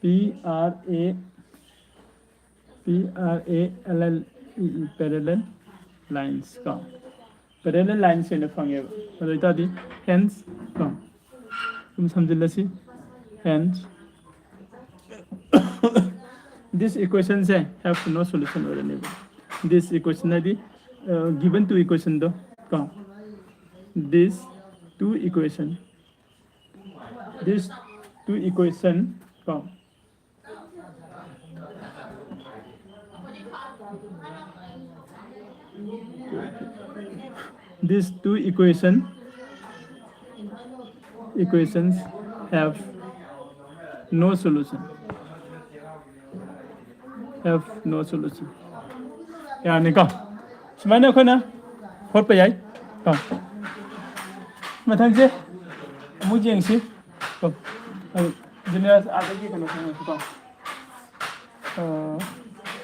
P R A P R A L L E E, parallel lines ꯀꯣ, parallel lines ꯑꯣꯏꯅ ꯐꯪꯉꯦꯕ꯫ ꯑꯗꯨ ꯑꯣꯏꯇꯥꯔꯗꯤ hence ꯀꯣ, ꯑꯗꯨꯝ ꯁꯝꯖꯤꯜꯂꯁꯤ, hence this equation say have no solution ꯑꯣꯏꯔꯅꯦꯕ꯫ This equation ꯍꯥꯏꯗꯤ given two equation ꯗꯣ ꯀꯣ, this two equation, this two equation ꯀꯣ, these two equation equations have no solution, have no solution. ꯌꯥꯔꯅꯤꯀꯣ? ꯁꯨꯃꯥꯏꯅ ꯑꯩꯈꯣꯏꯅ ꯍꯣꯠꯄ ꯌꯥꯏ ꯀꯣ꯫ ꯃꯊꯪꯁꯦ ꯑꯃꯨꯛ ꯌꯦꯡꯁꯤ ꯀꯣ꯫ ꯖꯦꯅꯦꯔꯦꯜ ꯑꯥꯗꯒꯤ ꯀꯩꯅꯣ ꯈꯪꯉꯁꯤ ꯀꯣ꯫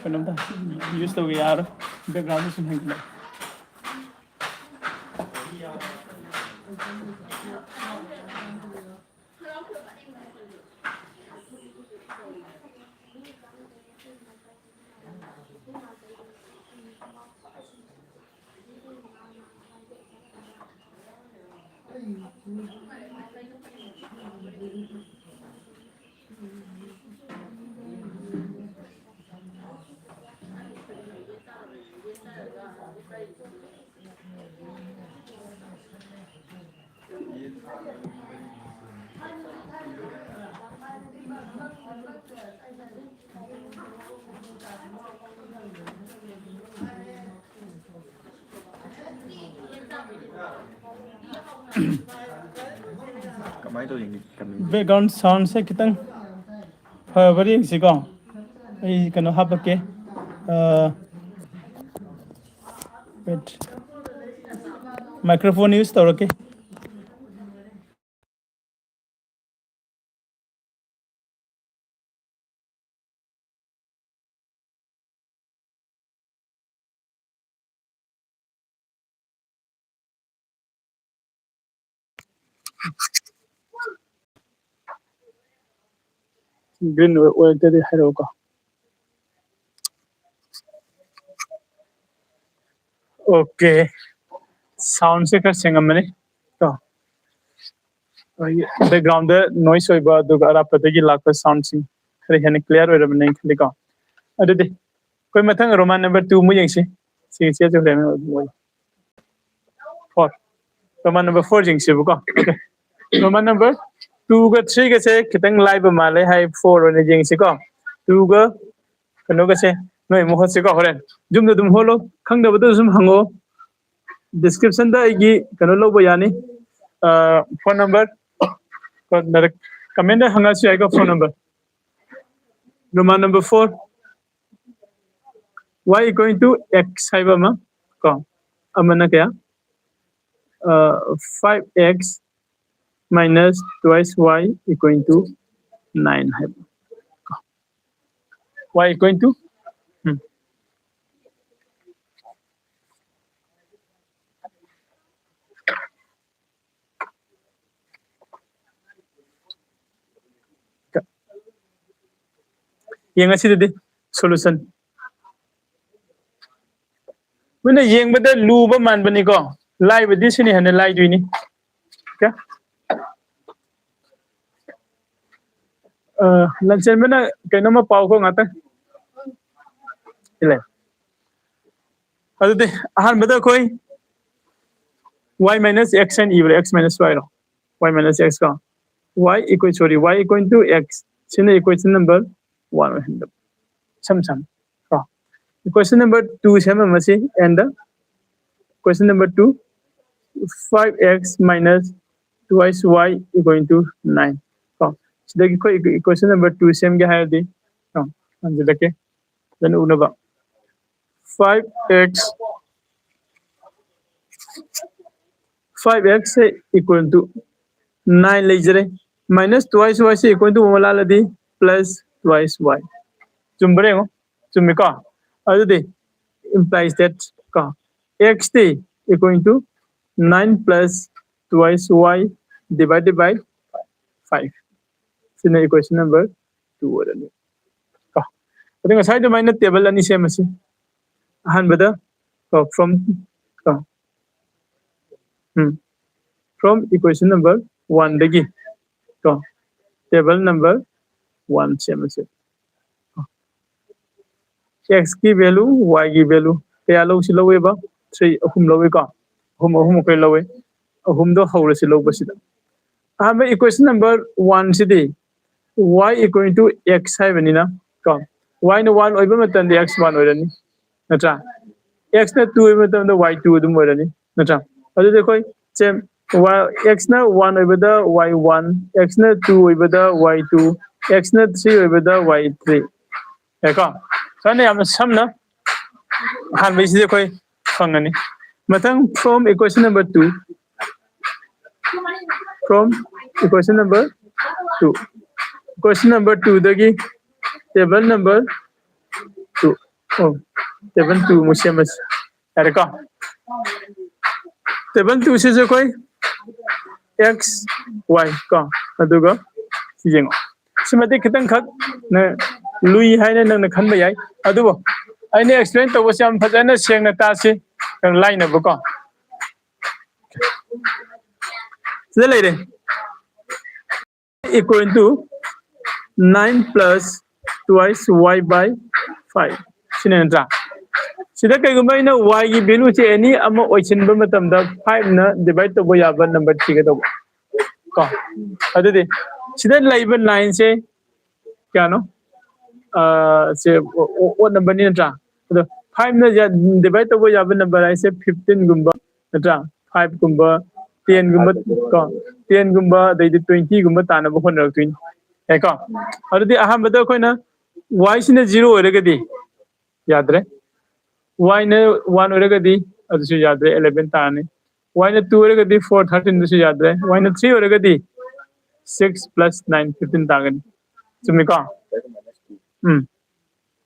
ꯀꯩꯅꯣꯝꯇ ꯌꯨꯁ ꯇꯧꯒꯦ ꯌꯥꯔꯣꯏ꯫ ꯕꯦꯛꯒ꯭ꯔꯥꯎꯟꯗ ꯁꯨꯝ ꯍꯦꯟꯖꯤꯜꯂꯛꯑꯦ꯫ ꯀꯃꯥꯏꯅ ꯇꯧꯔꯤꯅꯤ? ꯕꯦꯛꯒ꯭ꯔꯥꯎꯟ ꯁꯥꯎꯟꯁꯦ ꯈꯤꯇꯪ ꯐꯕ꯭ꯔꯥ ꯌꯦꯡꯁꯤꯀꯣ꯫ ꯑꯩ ꯀꯩꯅꯣ ꯍꯥꯞꯄꯛꯀꯦ꯫ ꯃꯥꯏꯀ꯭ꯔꯣꯐꯣꯟ ꯌꯨꯁ ꯇꯧꯔꯛꯀꯦ꯫ Green ꯑꯣꯏꯔꯛꯇꯗꯤ ꯍꯥꯏꯔꯛꯎꯀꯣ꯫ Okay, soundꯁꯦ ꯈꯔ ꯁꯦꯡꯉꯝꯃꯅꯤ ꯀꯣ꯫ ꯑꯩꯈꯣꯏꯒꯤ backgroundꯗ noise ꯑꯣꯏꯕ ꯑꯗꯨꯒ ꯑꯔꯥꯞꯄꯗꯒꯤ ꯂꯥꯛꯄ soundꯁꯤꯡ ꯈꯔ ꯍꯦꯟꯅ clear ꯑꯣꯏꯔꯕꯅꯦꯅ ꯈꯜꯂꯤꯀꯣ꯫ ꯑꯗꯨꯗꯤ ꯑꯩꯈꯣꯏ ꯃꯊꯪ Roman number two ꯑꯃꯨꯛ ꯌꯦꯡꯁꯤ꯫ ꯁꯤ ꯆꯦꯁꯨ ꯂꯩꯔꯝꯃꯦ꯫ Four, Roman number four ꯌꯦꯡꯁꯤꯕꯀꯣ꯫ Okay, Roman number twoꯒ threeꯒꯁꯦ ꯈꯤꯇꯪ ꯂꯥꯏꯕ ꯃꯥꯜꯂꯦ ꯍꯥꯏ, four ꯑꯣꯏꯅ ꯌꯦꯡꯁꯤꯀꯣ꯫ Twoꯒ ꯀꯩꯅꯣꯒꯁꯦ ꯅꯣꯏ ꯑꯃꯨꯛ ꯍꯣꯠꯁꯤꯀꯣ꯫ ꯍꯣꯔꯦꯟ ꯌꯨꯝꯗ ꯑꯗꯨꯝ ꯍꯣꯠꯂꯣ, ꯈꯪꯗꯕꯗꯨ ꯁꯨꯝ ꯍꯪꯉꯣ꯫ Descriptionꯗ ꯑꯩꯒꯤ ꯀꯩꯅꯣ ꯂꯧꯕ ꯌꯥꯅꯤ, phone number, commentꯗ ꯍꯪꯉꯛꯑꯁꯨ ꯌꯥꯏꯀꯣ, phone number꯫ Roman number four, y equal to x ꯍꯥꯏꯕ ꯑꯃ ꯀꯣ, ꯑꯃꯅ ꯀꯌꯥ? Five x minus twice y equal to nine ꯍꯥꯏꯕ꯫ Y equal to, ꯎꯝ꯫ ꯌꯦꯡꯉꯁꯤ ꯑꯗꯨꯗꯤ solution꯫ ꯃꯣꯏꯅ ꯌꯦꯡꯕꯗ ꯂꯨꯕ ꯃꯥꯟꯕꯅꯤꯀꯣ, ꯂꯥꯏꯕꯗꯤ ꯁꯤꯅ ꯍꯦꯟꯅ ꯂꯥꯏꯗꯣꯏꯅꯤ꯫ Okay? ꯑ, ꯂꯟꯆꯦꯟꯕꯅ ꯀꯩꯅꯣꯝꯃ ꯄꯥꯎꯀꯣ ꯉꯥꯛꯇꯪ꯫ ꯁꯤ ꯂꯩ꯫ ꯑꯗꯨꯗꯤ ꯑꯍꯥꯟꯕꯗ ꯑꯩꯈꯣꯏ y minus x ꯍꯥꯏꯅ ꯏꯕ꯭ꯔꯥ, x minus y ꯔꯣ? Y minus x ꯀꯣ, y equal, sorry, y equal to x, ꯁꯤꯅ equation number one ꯑꯣꯏꯍꯟꯕ, ꯏꯁꯝ ꯁꯝꯅ ꯀꯣ꯫ Equation number two ꯁꯦꯝꯃꯝꯃꯁꯤ, and question number two, five x minus twice y equal to nine ꯀꯣ꯫ ꯁꯤꯗꯒꯤ ꯑꯩꯈꯣꯏ equation number two ꯁꯦꯝꯒꯦ ꯍꯥꯏꯔꯗꯤ ꯀꯣ, ꯍꯟꯖꯤꯜꯂꯛꯀꯦ ꯐꯖꯅ ꯎꯅꯕ꯫ Five x, five x equal to nine ꯂꯩꯖꯔꯦ, minus twice y say equal to ꯑꯃ ꯂꯥꯜꯂꯗꯤ plus twice y꯫ ꯆꯨꯝꯕ꯭ꯔꯥ ꯌꯦꯡꯉꯣ꯫ ꯆꯨꯝꯃꯤꯀꯣ? ꯑꯗꯨꯗꯤ implies that ꯀꯣ, x T equal to nine plus twice y divided by five. ꯁꯤꯅ equation number two ꯑꯣꯏꯔꯅꯤ꯫ ꯀꯣ, ꯑꯗꯨ ꯉꯁꯥꯏ ꯑꯗꯨꯃꯥꯏꯅ table ꯑꯅꯤ ꯁꯦꯝꯃꯁꯤ꯫ ꯑꯍꯥꯟꯕꯗ ꯀꯣ, from ꯀꯣ, ꯎꯝ, from equation number one ꯗꯒꯤ ꯀꯣ, table number one ꯁꯦꯝꯃꯁꯦ꯫ X ꯀꯤ value, Y ꯒꯤ value ꯀꯌꯥ ꯂꯧꯁꯤ ꯂꯧꯋꯦꯕ? Three, ꯑꯍꯨꯝ ꯂꯧꯋꯦꯀꯣ꯫ ꯑꯍꯨꯝ, ꯑꯍꯨꯝ ꯑꯩꯈꯣꯏ ꯂꯧꯋꯦ꯫ ꯑꯍꯨꯝꯗꯣ ꯍꯧꯔꯁꯤ ꯂꯧꯕꯁꯤꯗ꯫ ꯑꯍꯥꯟꯕ equation number one CD y equal to x ꯍꯥꯏꯕꯅꯤꯅ ꯀꯣ, y ꯅ one ꯑꯣꯏꯕ ꯃꯇꯝꯗ x one ꯑꯣꯏꯔꯅꯤ, ꯅꯠꯇ꯭ꯔꯥ? X ꯅ two ꯑꯣꯏꯕ ꯃꯇꯝꯗ y two ꯑꯗꯨꯝ ꯑꯣꯏꯔꯅꯤ, ꯅꯠꯇ꯭ꯔꯥ? ꯑꯗꯨꯗꯤ ꯑꯩꯈꯣꯏ ꯁꯦ, y, x ꯅ one ꯑꯣꯏꯕꯗ y one, x ꯅ two ꯑꯣꯏꯕꯗ y two, x ꯅ three ꯑꯣꯏꯕꯗ y three꯫ ꯌꯥꯏꯀꯣ? ꯁꯨꯃꯥꯏꯅ ꯌꯥꯝꯅ ꯁꯝꯅ ꯑꯍꯥꯟꯕꯩꯁꯤꯗꯤ ꯑꯩꯈꯣꯏ ꯐꯪꯉꯅꯤ꯫ ꯃꯊꯪ, from equation number two, from equation number two, equation number two ꯗꯒꯤ table number two, ꯑꯣ, table two ꯑꯃꯨꯛ ꯁꯦꯝꯃꯁꯤ꯫ ꯌꯥꯔꯦꯀꯣ? Table two ꯁꯤꯁꯨ ꯑꯩꯈꯣꯏ x, y ꯀꯣ, ꯑꯗꯨꯒ ꯁꯤ ꯌꯦꯡꯉꯣ꯫ ꯁꯤꯃꯗꯤ ꯈꯤꯇꯪꯈꯛ ꯅ-, ꯂꯨꯏ ꯍꯥꯏꯅ ꯅꯪꯅ ꯈꯟꯕ ꯌꯥꯏ, ꯑꯗꯨꯕꯨ ꯑꯩꯅ explain ꯇꯧꯕꯁꯦ ꯌꯥꯝ ꯐꯖꯅ ꯁꯦꯡꯅ ꯇꯥꯁꯤ, ꯌꯥꯝ ꯂꯥꯏꯅꯕꯀꯣ꯫ ꯁꯤꯗ ꯂꯩꯔꯦ, equal to nine plus twice y by five, ꯁꯤꯅ ꯅꯠꯇ꯭ꯔꯥ? ꯁꯤꯗ ꯀꯩꯒꯨꯝꯕ ꯑꯩꯅ y ꯒꯤ value ꯁꯦ any ꯑꯃ ꯑꯣꯏꯁꯤꯟꯕ ꯃꯇꯝꯗ five ꯅ divide ꯇꯧꯕ ꯌꯥꯕ number ꯊꯤꯒꯗꯧꯕ ꯀꯣ꯫ ꯑꯗꯨꯗꯤ ꯁꯤꯗ ꯂꯩꯕ line ꯁꯦ ꯀꯌꯥꯅꯣ? ꯑ, ꯁꯦ odd number ꯅꯤ ꯅꯠꯇ꯭ꯔꯥ? ꯑꯗꯣ five ꯅ divide ꯇꯧꯕ ꯌꯥꯕ number ꯍꯥꯏꯁꯦ fifteen ꯒꯨꯝꯕ ꯅꯠꯇ꯭ꯔꯥ? Five ꯀꯨꯝꯕ, ten ꯒꯨꯝꯕ ꯀꯣ, ten ꯒꯨꯝꯕ, ꯑꯗꯩꯗꯤ twenty ꯒꯨꯝꯕ ꯇꯥꯅꯕ ꯍꯣꯠꯅꯔꯛꯇꯣꯏꯅꯤ꯫ ꯌꯥꯏꯀꯣ? ꯑꯗꯨꯗꯤ ꯑꯍꯥꯟꯕꯗ ꯑꯩꯈꯣꯏꯅ y ꯁꯤꯅ zero ꯑꯣꯏꯔꯒꯗꯤ ꯌꯥꯗ꯭ꯔꯦ, y ꯅ one ꯑꯣꯏꯔꯒꯗꯤ ꯑꯗꯨꯁꯨ ꯌꯥꯗ꯭ꯔꯦ, eleven ꯇꯥꯔꯅꯤ꯫ Y ꯅ two ꯑꯣꯏꯔꯒꯗꯤ four, thirteen ꯗꯨꯁꯨ ꯌꯥꯗ꯭ꯔꯦ꯫ Y ꯅ three ꯑꯣꯏꯔꯒꯗꯤ six plus nine, fifteen ꯇꯥꯒꯅꯤ꯫ ꯆꯨꯝꯃꯤꯀꯣ? ꯎꯝ,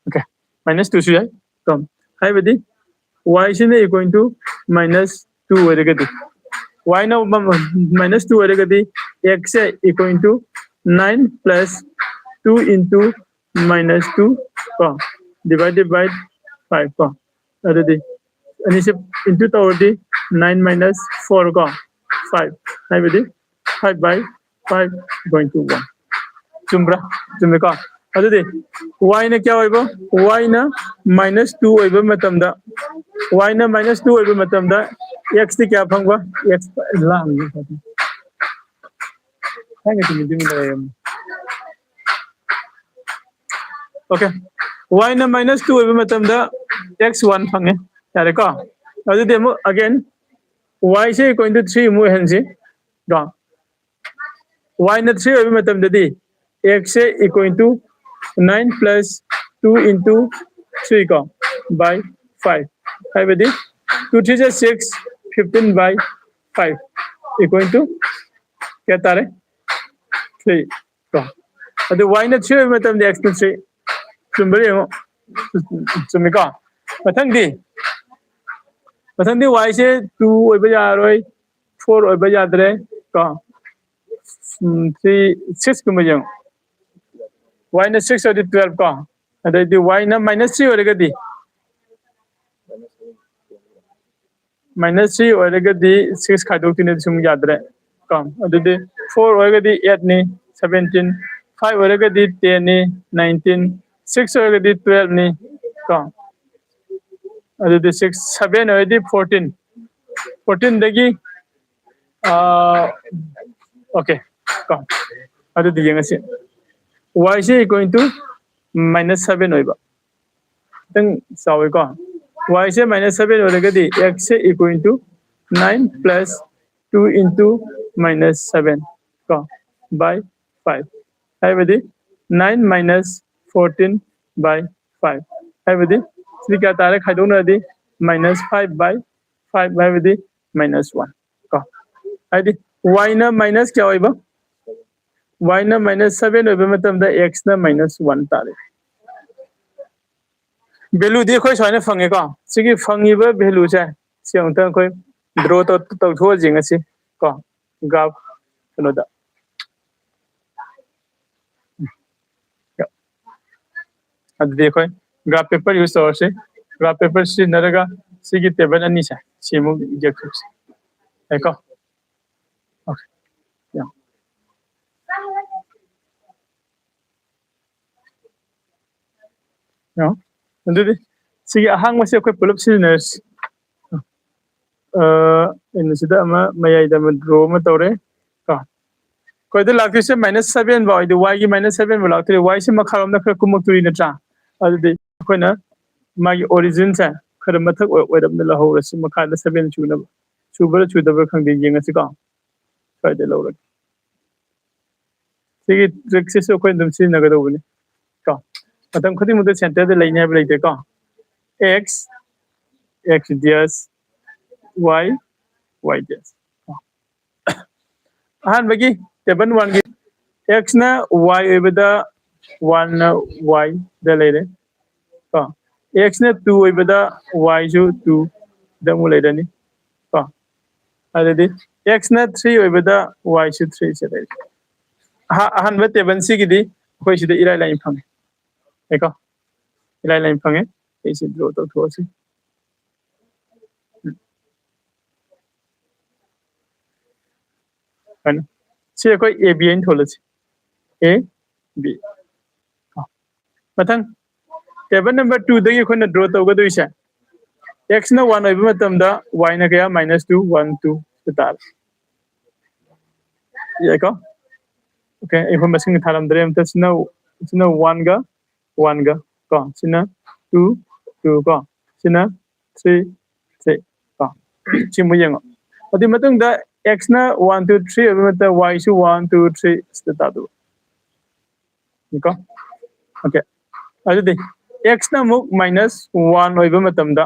okay, minus two ꯁꯨ ꯌꯥꯏ꯫ ꯀꯣ, ꯍꯥꯏꯕꯗꯤ y ꯁꯤꯅ equal to minus two ꯑꯣꯏꯔꯒꯗꯤ, Y ꯅ minus two ꯑꯣꯏꯔꯒꯗꯤ x say equal to nine plus two into minus two ꯀꯣ, divided by five ꯀꯣ꯫ ꯑꯗꯨꯗꯤ ꯑꯅꯤꯁꯦ into ꯇꯧꯔꯗꯤ nine minus four ꯀꯣ, five, ꯍꯥꯏꯕꯗꯤ five by five going to one꯫ ꯆꯨꯝꯕ꯭ꯔꯥ? ꯆꯨꯝꯃꯦꯀꯣ꯫ ꯑꯗꯨꯗꯤ y ꯅ ꯀꯌꯥ ꯑꯣꯏꯕ? Y ꯅ minus two ꯑꯣꯏꯕ ꯃꯇꯝꯗ, y ꯅ minus two ꯑꯣꯏꯕ ꯃꯇꯝꯗ x ꯇꯤ ꯀꯌꯥ ꯐꯪꯕ? X ꯂꯥꯡꯉꯤ꯫ ꯊꯥꯏꯅ ꯇꯨꯃꯤꯟ ꯇꯨꯃꯤꯟ ꯂꯩꯔꯝꯃꯤ꯫ Okay, y ꯅ minus two ꯑꯣꯏꯕ ꯃꯇꯝꯗ x one ꯐꯪꯉꯦ꯫ ꯌꯥꯔꯦꯀꯣ? ꯑꯗꯨꯗꯤ ꯑꯃꯨꯛ again y say equal to three ꯑꯃꯨꯛ ꯑꯣꯏꯍꯟꯁꯤ ꯀꯣ꯫ Y ꯅ three ꯑꯣꯏꯕ ꯃꯇꯝꯗꯗꯤ x say equal to nine plus two into three ꯀꯣ, by five, ꯍꯥꯏꯕꯗꯤ two three J six, fifteen by five equal to ꯀꯌꯥ ꯇꯥꯔꯦ? Three ꯀꯣ꯫ ꯑꯗꯨ y ꯅ three ꯑꯣꯏꯕ ꯃꯇꯝꯗ x ꯅ three꯫ ꯆꯨꯝꯕ꯭ꯔꯥ ꯌꯦꯡꯉꯣ꯫ ꯆꯨꯝꯃꯤꯀꯣ꯫ ꯃꯊꯪꯗꯤ, ꯃꯊꯪꯗꯤ y ꯁꯦ two ꯑꯣꯏꯕ ꯌꯥꯔꯣꯏ, four ꯑꯣꯏꯕ ꯌꯥꯗ꯭ꯔꯦ ꯀꯣ꯫ ꯎꯝ, three, six ꯀꯨꯝꯕ ꯌꯦꯡꯉꯣ꯫ Y ꯅ six ꯑꯣꯏꯔꯗꯤ twelve ꯀꯣ꯫ ꯑꯗꯩꯗꯤ y ꯅ minus three ꯑꯣꯏꯔꯒꯗꯤ, minus three ꯑꯣꯏꯔꯒꯗꯤ six ꯈꯥꯏꯗꯣꯛꯇꯣꯏꯅꯦ, ꯁꯨꯝ ꯌꯥꯗ꯭ꯔꯦ ꯀꯣ꯫ ꯑꯗꯨꯗꯤ four ꯑꯣꯏꯔꯒꯗꯤ eight ꯅꯤ, seventeen, five ꯑꯣꯏꯔꯒꯗꯤ ten ꯅꯤ, nineteen, six ꯑꯣꯏꯔꯒꯗꯤ twelve ꯅꯤ ꯀꯣ꯫ ꯑꯗꯨꯗꯤ six, seven ꯑꯣꯏꯔꯗꯤ fourteen, fourteen ꯗꯒꯤ, okay ꯀꯣ, ꯑꯗꯨꯗꯤ ꯌꯦꯡꯉꯁꯤ꯫ Y say equal to minus seven ꯑꯣꯏꯕ, ꯈꯤꯇꯪ ꯆꯥꯎꯋꯤꯀꯣ꯫ Y ꯁꯦ minus seven ꯑꯣꯏꯔꯒꯗꯤ x say equal to nine plus two into minus seven ꯀꯣ, by five, ꯍꯥꯏꯕꯗꯤ nine minus fourteen by five, ꯍꯥꯏꯕꯗꯤ ꯁꯤꯗꯤ ꯀꯌꯥ ꯇꯥꯔꯦ? ꯈꯥꯏꯗꯣꯛꯅꯔꯗꯤ minus five by five, ꯍꯥꯏꯕꯗꯤ minus one ꯀꯣ꯫ ꯍꯥꯏꯗꯤ y ꯅ minus ꯀꯌꯥ ꯑꯣꯏꯕ? Y ꯅ minus seven ꯑꯣꯏꯕ ꯃꯇꯝꯗ x ꯅ minus one ꯇꯥꯔꯦ꯫ Value ꯗꯤ ꯑꯩꯈꯣꯏ ꯁꯨꯃꯥꯏꯅ ꯐꯪꯉꯦꯀꯣ꯫ ꯁꯤꯒꯤ ꯐꯪꯉꯤꯕ value ꯁꯦ, ꯁꯤ ꯑꯃꯨꯛꯇꯪ ꯑꯩꯈꯣꯏ ꯗ꯭ꯔꯣ ꯇꯧꯊꯣꯛꯑꯁꯤ ꯉꯁꯤ ꯀꯣ, ꯒ꯭ꯔꯥꯐ ꯀꯩꯅꯣꯗ꯫ ꯑꯗꯨꯗꯤ ꯑꯩꯈꯣꯏ ꯒ꯭ꯔꯥꯐ ꯄꯦꯄꯔ ꯌꯨꯁ ꯇꯧꯔꯁꯤ꯫ ꯒ꯭ꯔꯥꯐ ꯄꯦꯄꯔ ꯁꯤꯖꯤꯟꯅꯔꯒ ꯁꯤꯒꯤ ꯇꯦꯕꯜ ꯑꯅꯤꯁꯦ ꯁꯤ ꯑꯃꯨꯛ ꯌꯦꯛꯊꯣꯛꯁꯤ꯫ ꯌꯥꯏꯀꯣ? Okay. Yeah. Yeah. ꯑꯗꯨꯗꯤ ꯁꯤꯒꯤ ꯑꯍꯥꯡꯕꯁꯦ ꯑꯩꯈꯣꯏ ꯄꯨꯂꯞ ꯁꯤꯖꯤꯟꯅꯔꯁꯤ꯫ ꯑ, ꯑꯩꯅ ꯁꯤꯗ ꯑꯃ ꯃꯌꯥꯏꯗ ꯑꯃ ꯗ꯭ꯔꯣ ꯑꯃ ꯇꯧꯔꯦ ꯀꯣ꯫ ꯑꯩꯈꯣꯏꯗ ꯂꯥꯛꯇꯣꯏꯁꯦ ꯃꯥꯏꯅꯁ ꯁꯚꯦꯟ ꯐꯥꯎ, ꯍꯥꯏꯗꯤ ꯋꯥꯏꯒꯤ ꯃꯥꯏꯅꯁ ꯁꯚꯦꯟ ꯐꯥꯎ ꯂꯥꯛꯇꯣꯏꯅꯦ꯫ ꯋꯥꯏꯁꯦ ꯃꯈꯥꯔꯣꯝꯗ ꯈꯔ ꯀꯨꯝꯃꯛꯇꯣꯏꯅꯤ ꯅꯠꯇ꯭ꯔꯥ? ꯑꯗꯨꯗꯤ ꯑꯩꯈꯣꯏꯅ ꯃꯥꯒꯤ ꯑꯣꯔꯤꯖꯤꯟꯁꯦ ꯈꯔ ꯃꯊꯛ ꯑꯣꯏ-, ꯑꯣꯏꯔꯞꯅ ꯂꯧꯍꯧꯔꯁꯤ, ꯃꯈꯥꯗ ꯁꯚꯦꯟ ꯆꯨꯅꯕ꯫ ꯆꯨꯕ꯭ꯔꯥ ꯆꯨꯗꯕ꯭ꯔꯥ ꯈꯪꯗꯦ, ꯌꯦꯡꯉꯁꯤꯀꯣ꯫ ꯁ꯭ꯋꯥꯏꯗ ꯂꯧꯔꯒꯦ꯫ ꯁꯤꯒꯤ ꯇ꯭ꯔꯤꯛꯁꯤꯁꯨ ꯑꯩꯈꯣꯏ ꯑꯗꯨꯝ ꯁꯤꯖꯤꯟꯅꯒꯗꯧꯕꯅꯤ ꯀꯣ꯫ ꯃꯇꯝ ꯈꯨꯗꯤꯡꯃꯛꯇ ꯁꯦꯟꯇꯔꯗ ꯂꯩꯅꯤ ꯍꯥꯏꯕ ꯂꯩꯇꯦꯀꯣ꯫ X, X dash, Y, Y dash꯫ ꯑꯍꯥꯟꯕꯒꯤ ꯇꯦꯕꯜ ꯋꯥꯟꯒꯤ X ꯅ Y ꯑꯣꯏꯕꯗ, ꯋꯥꯟꯅ Y ꯗ ꯂꯩꯔꯦ ꯀꯣ꯫ X ꯅ ꯇꯨ ꯑꯣꯏꯕꯗ Y ꯁꯨ ꯇꯨ ꯗ ꯑꯃꯨꯛ ꯂꯩꯔꯅꯤ ꯀꯣ꯫ ꯑꯗꯨꯗꯤ X ꯅ ꯊ꯭ꯔꯤ ꯑꯣꯏꯕꯗ Y ꯁꯨ ꯊ꯭ꯔꯤ ꯁꯦ ꯂꯩꯔꯦ꯫ ꯑꯍ-, ꯑꯍꯥꯟꯕ ꯇꯦꯕꯜꯁꯤꯒꯤꯗꯤ ꯑꯩꯈꯣꯏ ꯁꯤꯗ ꯏꯔꯥꯏ ꯂꯥꯏꯅ ꯐꯪꯉꯦ꯫ ꯌꯥꯏꯀꯣ? ꯏꯔꯥꯏ ꯂꯥꯏꯅ ꯐꯪꯉꯦ꯫ ꯑꯩ ꯁꯤ ꯗ꯭ꯔꯣ ꯇꯧꯊꯣꯛꯑꯁꯤ꯫ ꯀꯩꯅꯣ? ꯁꯤ ꯑꯩꯈꯣꯏ A B ꯍꯥꯏꯅ ꯊꯣꯜꯂꯁꯤ꯫ A B꯫ ꯃꯊꯪ, ꯇꯦꯕꯜ ꯅꯝꯕꯔ ꯇꯨꯗꯒꯤ ꯑꯩꯈꯣꯏꯅ ꯗ꯭ꯔꯣ ꯇꯧꯒꯗꯣꯏꯁꯦ, X ꯅ ꯋꯥꯟ ꯑꯣꯏꯕ ꯃꯇꯝꯗ Y ꯅ ꯀꯌꯥ? ꯃꯥꯏꯅꯁ ꯇꯨ, ꯋꯥꯟ, ꯇꯨ ꯇꯥꯔꯦ꯫ ꯌꯥꯏꯀꯣ? Okay, ꯑꯩꯈꯣꯏ ꯃꯁꯤꯡ ꯊꯥꯔꯝꯗ꯭ꯔꯦ ꯑꯝꯇ꯫ ꯁꯤꯅ, ꯁꯤꯅ ꯋꯥꯟꯒ, ꯋꯥꯟꯒ ꯀꯣ, ꯁꯤꯅ ꯇꯨ, ꯇꯨ ꯀꯣ, ꯁꯤꯅ ꯊ꯭ꯔꯤ, ꯊ꯭ꯔꯤ ꯀꯣ꯫ ꯁꯤ ꯑꯃꯨꯛ ꯌꯦꯡꯉꯣ꯫ ꯑꯗꯨꯒꯤ ꯃꯇꯨꯡꯗ X ꯅ ꯋꯥꯟ, ꯇꯨ, ꯊ꯭ꯔꯤ ꯑꯣꯏꯕ ꯃꯇꯝꯗ Y ꯁꯨ ꯋꯥꯟ, ꯇꯨ, ꯊ꯭ꯔꯤ ꯁꯤꯗ ꯇꯥꯗꯧꯕ꯫ ꯀꯣ? Okay. ꯑꯗꯨꯗꯤ X ꯅ ꯑꯃꯨꯛ ꯃꯥꯏꯅꯁ ꯋꯥꯟ ꯑꯣꯏꯕ ꯃꯇꯝꯗ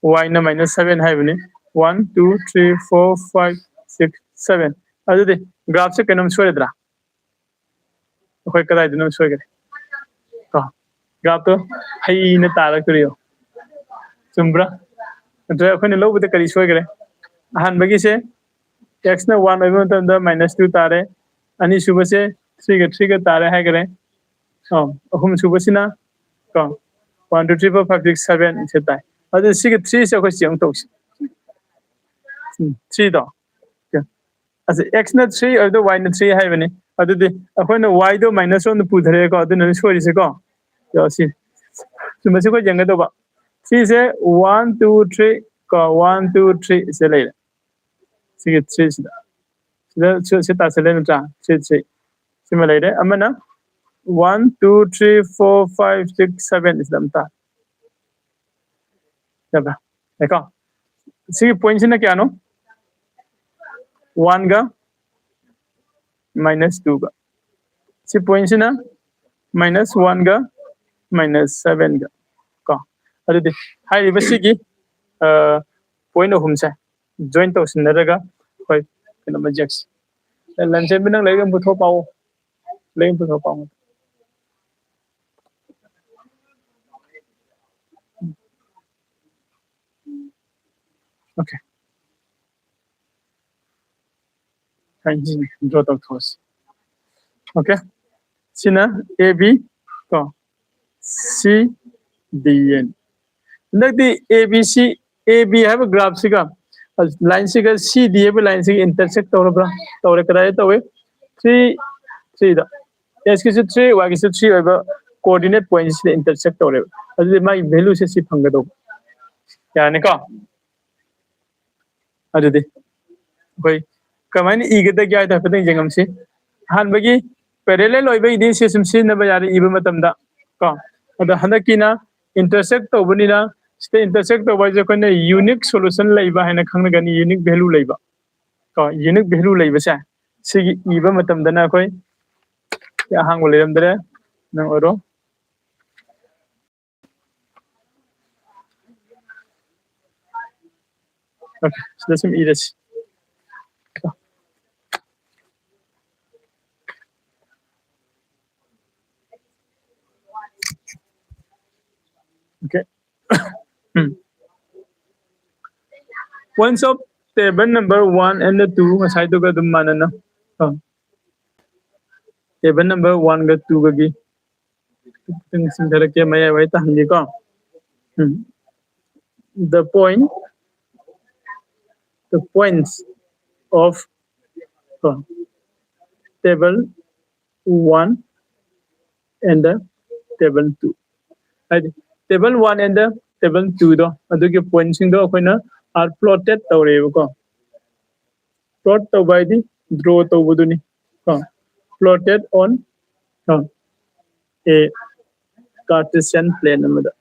Y ꯅ ꯃꯥꯏꯅꯁ ꯁꯚꯦꯟ ꯍꯥꯏꯕꯅꯤ꯫ One, two, three, four, five, six, seven. ꯑꯗꯨꯗꯤ ꯒ꯭ꯔꯥꯐꯁꯦ ꯀꯩꯅꯣꯝ ꯁꯣꯏꯔꯗ꯭ꯔꯥ? ꯑꯩꯈꯣꯏ ꯀꯗꯥꯏꯗꯅꯣ ꯁꯣꯏꯈ꯭ꯔꯦ? ꯀꯣ, ꯒ꯭ꯔꯥꯐꯇꯣ ꯍꯩꯅ ꯇꯥꯔꯛꯇꯣꯔꯤꯕ꯫ ꯆꯨꯝꯕ꯭ꯔꯥ? ꯅꯠꯇ꯭ꯔꯒ ꯑꯩꯈꯣꯏꯅ ꯂꯧꯕꯗ ꯀꯔꯤ ꯁꯣꯏꯈ꯭ꯔꯦ? ꯑꯍꯥꯟꯕꯒꯤꯁꯦ x ꯅ ꯋꯥꯟ ꯑꯣꯏꯕ ꯃꯇꯝꯗ ꯃꯥꯏꯅꯁ ꯇꯨ ꯇꯥꯔꯦ꯫ ꯑꯅꯤꯁꯨꯕꯁꯦ ꯊ꯭ꯔꯤꯒ ꯊ꯭ꯔꯤꯒ ꯇꯥꯔꯦ ꯍꯥꯏꯈꯔꯦ꯫ ꯑꯣ, ꯑꯍꯨꯝꯁꯨꯕꯁꯤꯅ ꯀꯣ one two three four five six seven ꯁꯦ ꯇꯥꯏ꯫ ꯑꯗꯨ ꯁꯤꯒꯤ ꯊ꯭ꯔꯤꯁꯦ ꯑꯩꯈꯣꯏ ꯆꯦ ꯑꯃꯨꯛ ꯇꯧꯁꯤ꯫ ꯊ꯭ꯔꯤꯗꯣ ꯑꯁ, x ꯅ ꯊ꯭ꯔꯤ ꯑꯣꯏꯕꯗꯣ y ꯅ ꯊ꯭ꯔꯤ ꯍꯥꯏꯕꯅꯤ꯫ ꯑꯗꯨꯗꯤ ꯑꯩꯈꯣꯏꯅ y ꯗꯣ ꯃꯥꯏꯅꯁ ꯋꯥꯟꯗ ꯄꯨꯊꯔꯛꯑꯦꯀꯣ, ꯑꯗꯨꯅꯅꯤ ꯁꯣꯏꯔꯤꯁꯦꯀꯣ꯫ ꯁꯤ ꯁꯨꯝꯕꯁꯤ ꯑꯩꯈꯣꯏ ꯌꯦꯡꯒꯗꯧꯕ꯫ ꯁꯤꯁꯦ ꯋꯥꯟ ꯇꯨ ꯊ꯭ꯔꯤ ꯀꯣ, ꯋꯥꯟ ꯇꯨ ꯊ꯭ꯔꯤ ꯁꯤꯗ ꯂꯩꯔꯦ꯫ ꯁꯤꯒꯤ ꯊ꯭ꯔꯤꯁꯤꯗ ꯁꯤꯗ ꯁꯤ ꯁꯤ ꯇꯥꯁꯤꯜꯂꯦ ꯅꯠꯇ꯭ꯔꯥ? ꯁꯤ ꯊ꯭ꯔꯤ ꯁꯤꯃ ꯂꯩꯔꯦ꯫ ꯑꯃꯅ one two three four five six seven ꯁꯤꯗ ꯑꯃ ꯇꯥꯔꯦ꯫ ꯌꯥꯕ꯭ꯔꯥ? ꯌꯥꯏꯀꯣ? ꯁꯤꯒꯤ ꯄꯣꯏꯟꯁꯤꯅ ꯀꯌꯥꯅꯣ? ꯋꯥꯟꯒ ꯃꯥꯏꯅꯁ ꯇꯨꯒ꯫ ꯁꯤ ꯄꯣꯏꯟꯁꯤꯅ ꯃꯥꯏꯅꯁ ꯋꯥꯟꯒ ꯃꯥꯏꯅꯁ ꯁꯚꯦꯟꯒ ꯀꯣ꯫ ꯑꯗꯨꯗꯤ ꯍꯥꯏꯔꯤꯕꯁꯤꯒꯤ ꯄꯣꯏꯟ ꯑꯍꯨꯝꯁꯦ ꯖꯣꯏꯟ ꯇꯧꯁꯤꯟꯅꯔꯒ ꯑꯩꯈꯣꯏ ꯀꯩꯅꯣ ꯌꯦꯛꯁꯤ꯫ ꯂꯟꯆꯦꯟꯕꯤ, ꯅꯪ ꯂꯥꯏꯔꯤꯛ ꯑꯃ ꯄꯨꯊꯣꯛ ꯄꯥꯎ꯫ ꯂꯥꯏꯔꯤꯛ ꯑꯃ ꯄꯨꯊꯣꯛ ꯄꯥꯎ꯫ Okay. ꯗ꯭ꯔꯣ ꯇꯧꯊꯣꯛꯑꯁꯤ꯫ Okay. ꯁꯤꯅ A B ꯀꯣ, C D ꯍꯟꯗꯛꯇꯤ A B C, A B ꯍꯥꯏꯕ ꯒ꯭ꯔꯥꯐꯁꯤꯒ ꯂꯥꯏꯟꯁꯤꯒ, C D ꯍꯥꯏꯕ ꯂꯥꯏꯟꯁꯤꯒ ꯏꯟꯇꯔꯁꯦꯛ ꯇꯧꯔꯕ꯭ꯔꯥ? ꯇꯧꯔꯦ꯫ ꯀꯗꯥꯏꯗ ꯇꯧꯏ? ꯊ꯭ꯔꯤ, ꯊ꯭ꯔꯤꯗ꯫ X ꯀꯤꯁꯨ ꯊ꯭ꯔꯤ, Y ꯀꯤꯁꯨ ꯊ꯭ꯔꯤ ꯑꯣꯏꯕ ꯀꯣꯑꯣꯔꯗꯤꯅꯦꯠ ꯄꯣꯏꯟꯁꯤꯗ ꯏꯟꯇꯔꯁꯦꯛ ꯇꯧꯔꯦꯕ꯫ ꯑꯗꯨꯗꯤ ꯃꯥꯒꯤ ꯚꯦꯂꯨꯁꯦ ꯁꯤ ꯐꯪꯒꯗꯧꯕ꯫ ꯌꯥꯔꯅꯤꯀꯣ? ꯑꯗꯨꯗꯤ ꯑꯩꯈꯣꯏ ꯀꯃꯥꯏꯅ ꯏꯒꯗꯒꯦ ꯍꯥꯏꯗꯣ ꯍꯥꯏꯐꯦꯠꯇꯪ ꯌꯦꯡꯉꯝꯁꯤ꯫ ꯑꯍꯥꯟꯕꯒꯤ ꯄꯦꯔꯦꯂꯦꯜ ꯑꯣꯏꯕꯒꯤꯗꯤ ꯁꯤ ꯁꯨꯝ ꯁꯤꯖꯤꯟꯅꯕ ꯌꯥꯔꯦ ꯏꯕ ꯃꯇꯝꯗ ꯀꯣ꯫ ꯑꯗꯣ ꯍꯟꯗꯛꯀꯤꯅ ꯏꯟꯇꯔꯁꯦꯛ ꯇꯧꯕꯅꯤꯅ, ꯁꯤꯗ ꯏꯟꯇꯔꯁꯦꯛ ꯇꯧꯕ ꯍꯥꯏꯁꯦ ꯑꯩꯈꯣꯏꯅ ꯌꯨꯅꯤꯛ ꯁꯣꯂꯨꯁꯟ ꯂꯩꯕ ꯍꯥꯏꯅ ꯈꯪꯅꯒꯅꯤ, ꯌꯨꯅꯤꯛ ꯚꯦꯂꯨ ꯂꯩꯕ ꯀꯣ꯫ ꯌꯨꯅꯤꯛ ꯚꯦꯂꯨ ꯂꯩꯕꯁꯦ ꯁꯤꯒꯤ ꯏꯕ ꯃꯇꯝꯗꯅ ꯑꯩꯈꯣꯏ ꯑꯍꯥꯡꯕ ꯂꯩꯔꯝꯗ꯭ꯔꯦ, ꯅꯪ ꯑꯣꯏꯔꯣ꯫ Okay, ꯁꯤꯗ ꯁꯨꯝ ꯏꯔꯁꯤ꯫ Okay. Um. Points of Table number one and two ꯉꯁꯥꯏꯗꯨꯒ ꯑꯗꯨꯝ ꯃꯥꯟꯅꯅ, ꯀꯣ, table number one ꯒ two ꯒꯒꯤ ꯈꯤꯇꯪ ꯁꯤꯟꯊꯔꯛꯀꯦ, ꯃꯌꯥꯏ ꯋꯥꯏ ꯇꯥꯍꯟꯒꯦꯀꯣ꯫ ꯎꯝ꯫ The point, the points of, ꯀꯣ, table one and the table two, ꯍꯥꯏꯗꯤ table one and the table two ꯗꯣ, ꯑꯗꯨꯒꯤ point ꯁꯤꯡꯗꯣ ꯑꯩꯈꯣꯏꯅ are plotted ꯇꯧꯔꯦꯕꯀꯣ꯫ Plot ꯇꯧꯕ ꯍꯥꯏꯗꯤ draw ꯇꯧꯕꯗꯨꯅꯤ, ꯀꯣ꯫ Plotted on, ꯀꯣ, a Cartesian plane ꯑꯃꯗ,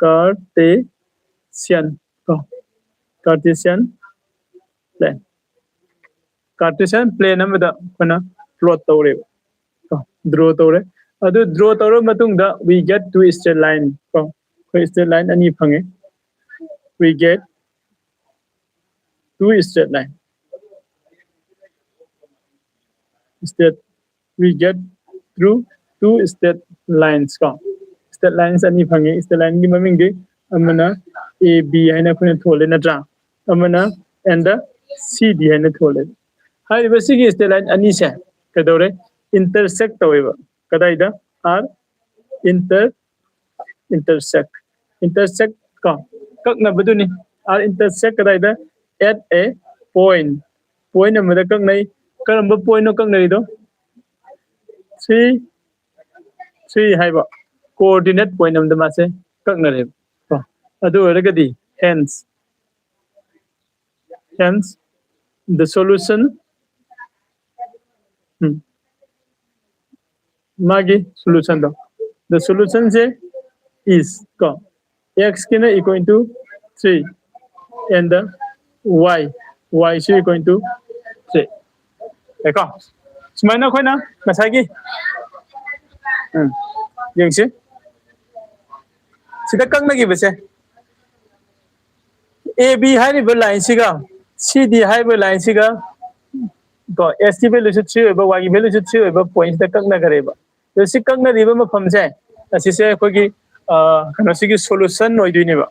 Cartesian, ꯀꯣ, Cartesian plane, Cartesian plane ꯑꯃꯗ ꯑꯩꯈꯣꯏꯅ plot ꯇꯧꯔꯦꯕ, ꯀꯣ, draw ꯇꯧꯔꯦ꯫ ꯑꯗꯨ draw ꯇꯧꯔꯕ ꯃꯇꯨꯡꯗ we get two straight line, ꯀꯣ, ꯑꯩꯈꯣꯏ straight line ꯑꯅꯤ ꯐꯪꯉꯦ꯫ We get two straight line, straight, we get through two straight lines, ꯀꯣ꯫ Straight lines ꯑꯅꯤ ꯐꯪꯉꯦ꯫ Straight line ꯒꯤ ꯃꯃꯤꯡꯗꯤ ꯑꯃꯅ A B ꯍꯥꯏꯅ ꯑꯩꯈꯣꯏꯅ ꯊꯣꯜꯂꯦ, ꯅꯠꯇ꯭ꯔꯥ? ꯑꯃꯅ and C D ꯍꯥꯏꯅ ꯊꯣꯜꯂꯦ꯫ ꯍꯥꯏꯔꯤꯕ ꯁꯤꯒꯤ straight line ꯑꯅꯤꯁꯦ ꯀꯩꯗꯧꯔꯦ? Intersect ꯇꯧꯋꯦꯕ꯫ ꯀꯗꯥꯏꯗ? Are inter intersect, intersect, ꯀꯣ, ꯀꯛꯅꯕꯗꯨꯅꯤ꯫ Are intersect ꯀꯗꯥꯏꯗ? At a point, point ꯑꯃꯗ ꯀꯛꯅꯩ꯫ ꯀꯔꯝꯕ point ꯅꯣ ꯀꯛꯅꯔꯤꯗꯣ? Three, three ꯍꯥꯏꯕ coordinate point ꯑꯃꯗ ꯃꯥꯁꯦ ꯀꯛꯅꯔꯦꯕ, ꯀꯣ꯫ ꯑꯗꯨ ꯑꯣꯏꯔꯒꯗꯤ hence, hence the solution, ꯎꯝ, ꯃꯥꯒꯤ solution ꯗꯣ, the solution ꯁꯦ is, ꯀꯣ, x ꯀꯤꯅ equal to three and the y, y ꯁꯨ equal to three꯫ ꯀꯣ, ꯁꯨꯃꯥꯏꯅ ꯑꯩꯈꯣꯏꯅ ꯉꯁꯥꯏꯒꯤ, ꯎꯝ, ꯌꯦꯡꯁꯤ, ꯁꯤꯗ ꯀꯛꯅꯈꯤꯕꯁꯦ, A B ꯍꯥꯏꯔꯤꯕ line ꯁꯤꯒ C D ꯍꯥꯏꯔꯤꯕ line ꯁꯤꯒ, ꯀꯣ, x ꯀꯤ value ꯁꯨ three ꯑꯣꯏꯕ, y ꯒꯤ value ꯁꯨ three ꯑꯣꯏꯕ point ꯁꯤꯗ ꯀꯛꯅꯈꯔꯦꯕ꯫ ꯑꯗꯣ ꯁꯤ ꯀꯛꯅꯔꯤꯕ ꯃꯐꯝꯁꯦ, ꯑꯁꯤꯁꯦ ꯑꯩꯈꯣꯏꯒꯤ, ꯑ, ꯀꯩꯅꯣꯁꯤꯒꯤ solution ꯑꯣꯏꯗꯣꯏꯅꯦꯕ,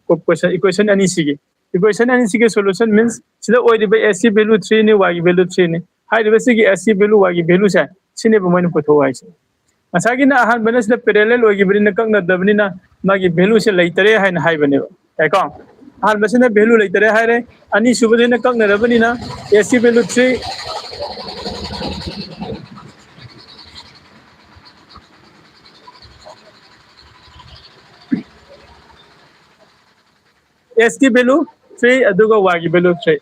equation, equation ꯑꯅꯤꯁꯤꯒꯤ꯫ Equation ꯑꯅꯤꯁꯤꯒꯤ solution means ꯁꯤꯗ ꯑꯣꯏꯔꯤꯕ S ꯀꯤ value three ꯅꯤ, Y ꯒꯤ value three ꯅꯤ꯫ ꯍꯥꯏꯔꯤꯕ ꯁꯤꯒꯤ S ꯀꯤ value, Y ꯒꯤ value ꯁꯦ ꯁꯤꯅꯦꯕ ꯃꯣꯏꯅ ꯄꯨꯊꯣꯛꯑꯣ ꯍꯥꯏꯁꯦ꯫ ꯉꯁꯥꯏꯒꯤꯅ ꯑꯍꯥꯟꯕꯅ ꯁꯤꯗ parallel ꯑꯣꯏꯈꯤꯕꯅꯤꯅ ꯀꯛꯅꯗꯕꯅꯤꯅ ꯃꯥꯒꯤ value ꯁꯦ ꯂꯩꯇꯔꯦ ꯍꯥꯏꯅ ꯍꯥꯏꯕꯅꯦꯕ꯫ ꯌꯥꯏꯀꯣ? ꯑꯍꯥꯟꯕꯁꯤꯅ value ꯂꯩꯇꯔꯦ ꯍꯥꯏꯔꯦ, ꯑꯅꯤꯁꯨꯕꯁꯤꯅ ꯀꯛꯅꯔꯕꯅꯤꯅ S ꯀꯤ value three, S ꯀꯤ value three ꯑꯗꯨꯒ Y ꯒꯤ value three꯫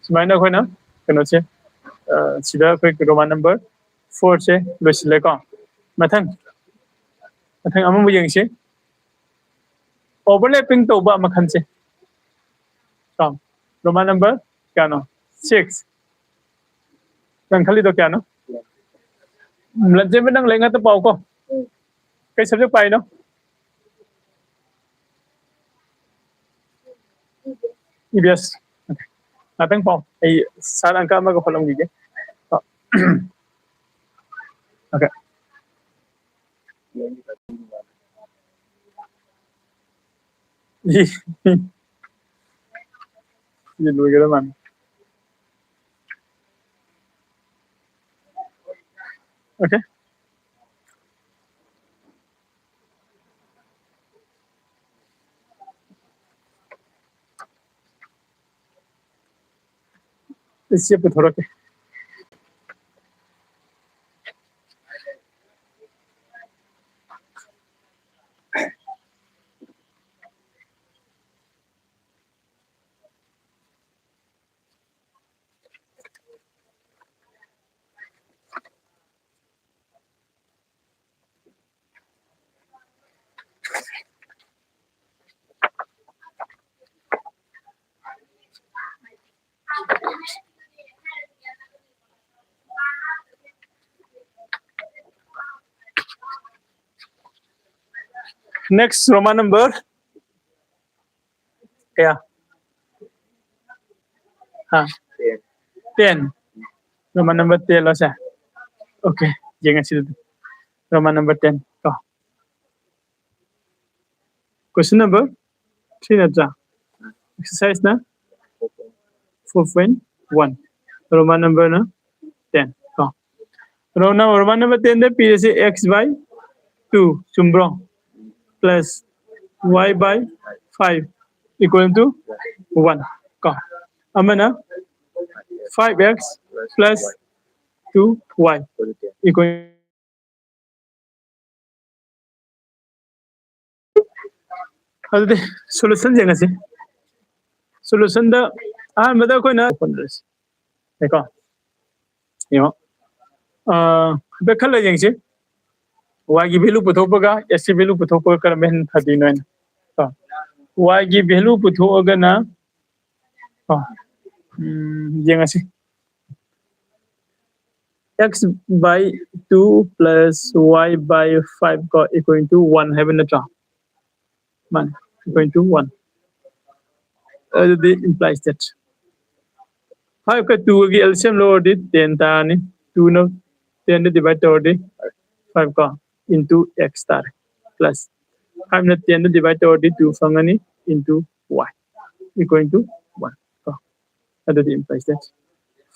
ꯁꯨꯃꯥꯏꯅ ꯑꯩꯈꯣꯏꯅ ꯀꯩꯅꯣꯁꯦ, ꯑ, ꯁꯤꯗ ꯑꯩꯈꯣꯏ Roman number four ꯁꯦ ꯂꯣꯏꯁꯤꯜꯂꯦꯀꯣ꯫ ꯃꯊꯪ, ꯃꯊꯪ ꯑꯃꯃꯨꯛ ꯌꯦꯡꯁꯤ꯫ Overlapping ꯇꯧꯕ ꯃꯈꯜꯁꯦ꯫ ꯀꯣ? Roman number ꯀꯌꯥꯅꯣ? Six꯫ ꯅꯪ ꯈꯜꯂꯤꯗꯣ ꯀꯌꯥꯅꯣ? ꯂꯟꯆꯦꯟꯕ, ꯅꯪ ꯂꯥꯏꯔꯤꯛ ꯉꯥꯛꯇ ꯄꯥꯎꯀꯣ꯫ ꯀꯩ subject ꯄꯥꯏꯅꯣ? E V S꯫ Okay꯫ ꯉꯥꯛꯇꯪ ꯄꯥꯎ꯫ ꯑꯩ sir ꯑꯪꯀ ꯑꯃꯒ ꯍꯣꯠꯂꯝꯈꯤꯒꯦ꯫ Okay꯫ ꯁꯤ ꯂꯣꯏꯒꯗꯕ ꯃꯥꯜꯂꯦ꯫ Okay꯫ ꯁꯤ ꯄꯨꯊꯣꯔꯛꯀꯦ꯫ Next, Roman number ꯀꯌꯥ? ꯍꯥ? Ten꯫ Roman number ten ꯂꯣ ꯁꯦ? Okay, ꯌꯦꯡꯉꯁꯤ ꯑꯗꯨꯗꯤ꯫ Roman number ten ꯀꯣ꯫ Question number three ꯅꯠꯇ꯭ꯔꯥ? Exercise ꯅ four point one, Roman number ꯅ ten ꯀꯣ꯫ Roman number ten the ꯄꯤꯔꯤꯁꯦ x by two, ꯆꯨꯝꯕ꯭ꯔꯣ? Plus y by five equal to one ꯀꯣ꯫ ꯑꯃꯅ five x plus two y equal ꯑꯗꯨꯗꯤ solution ꯌꯦꯡꯉꯁꯤ꯫ Solution ꯗ ꯑꯍꯥꯟꯕꯗ ꯑꯩꯈꯣꯏꯅ ꯀꯣ, ꯌꯦꯡꯉꯣ꯫ ꯑ, ꯍꯥꯏꯐꯦꯠ ꯈꯜꯂ ꯌꯦꯡꯁꯤ꯫ Y ꯒꯤ value ꯄꯨꯊꯣꯛꯄꯒ x ꯒꯤ value ꯄꯨꯊꯣꯛꯄꯒ ꯀꯔꯝꯕ ꯍꯦꯟꯅ ꯐꯗꯣꯏꯅꯣ ꯍꯥꯏꯅ ꯀꯣ꯫ Y ꯒꯤ value ꯄꯨꯊꯣꯛꯑꯒꯅ ꯀꯣ, ꯎꯝ, ꯌꯦꯡꯉꯁꯤ꯫ X by two plus y by five ꯀꯣ equal to one ꯍꯥꯏꯕ ꯅꯠꯇ꯭ꯔꯣ? ꯃꯥꯅꯤ, equal to one꯫ ꯑꯗꯨꯗꯤ implies that five ꯀ two ꯒꯤ L C M ꯂꯧꯔꯗꯤ ten ꯇꯥꯔꯅꯤ꯫ Two ꯅ ten ꯗ divide ꯇꯧꯔꯗꯤ five ꯀꯣ, into x ꯇꯥꯔꯦ꯫ Plus five ꯅ ten ꯗ divide ꯇꯧꯔꯗꯤ two ꯐꯪꯉꯅꯤ, into y equal to one ꯀꯣ꯫ ꯑꯗꯨꯗꯤ implies that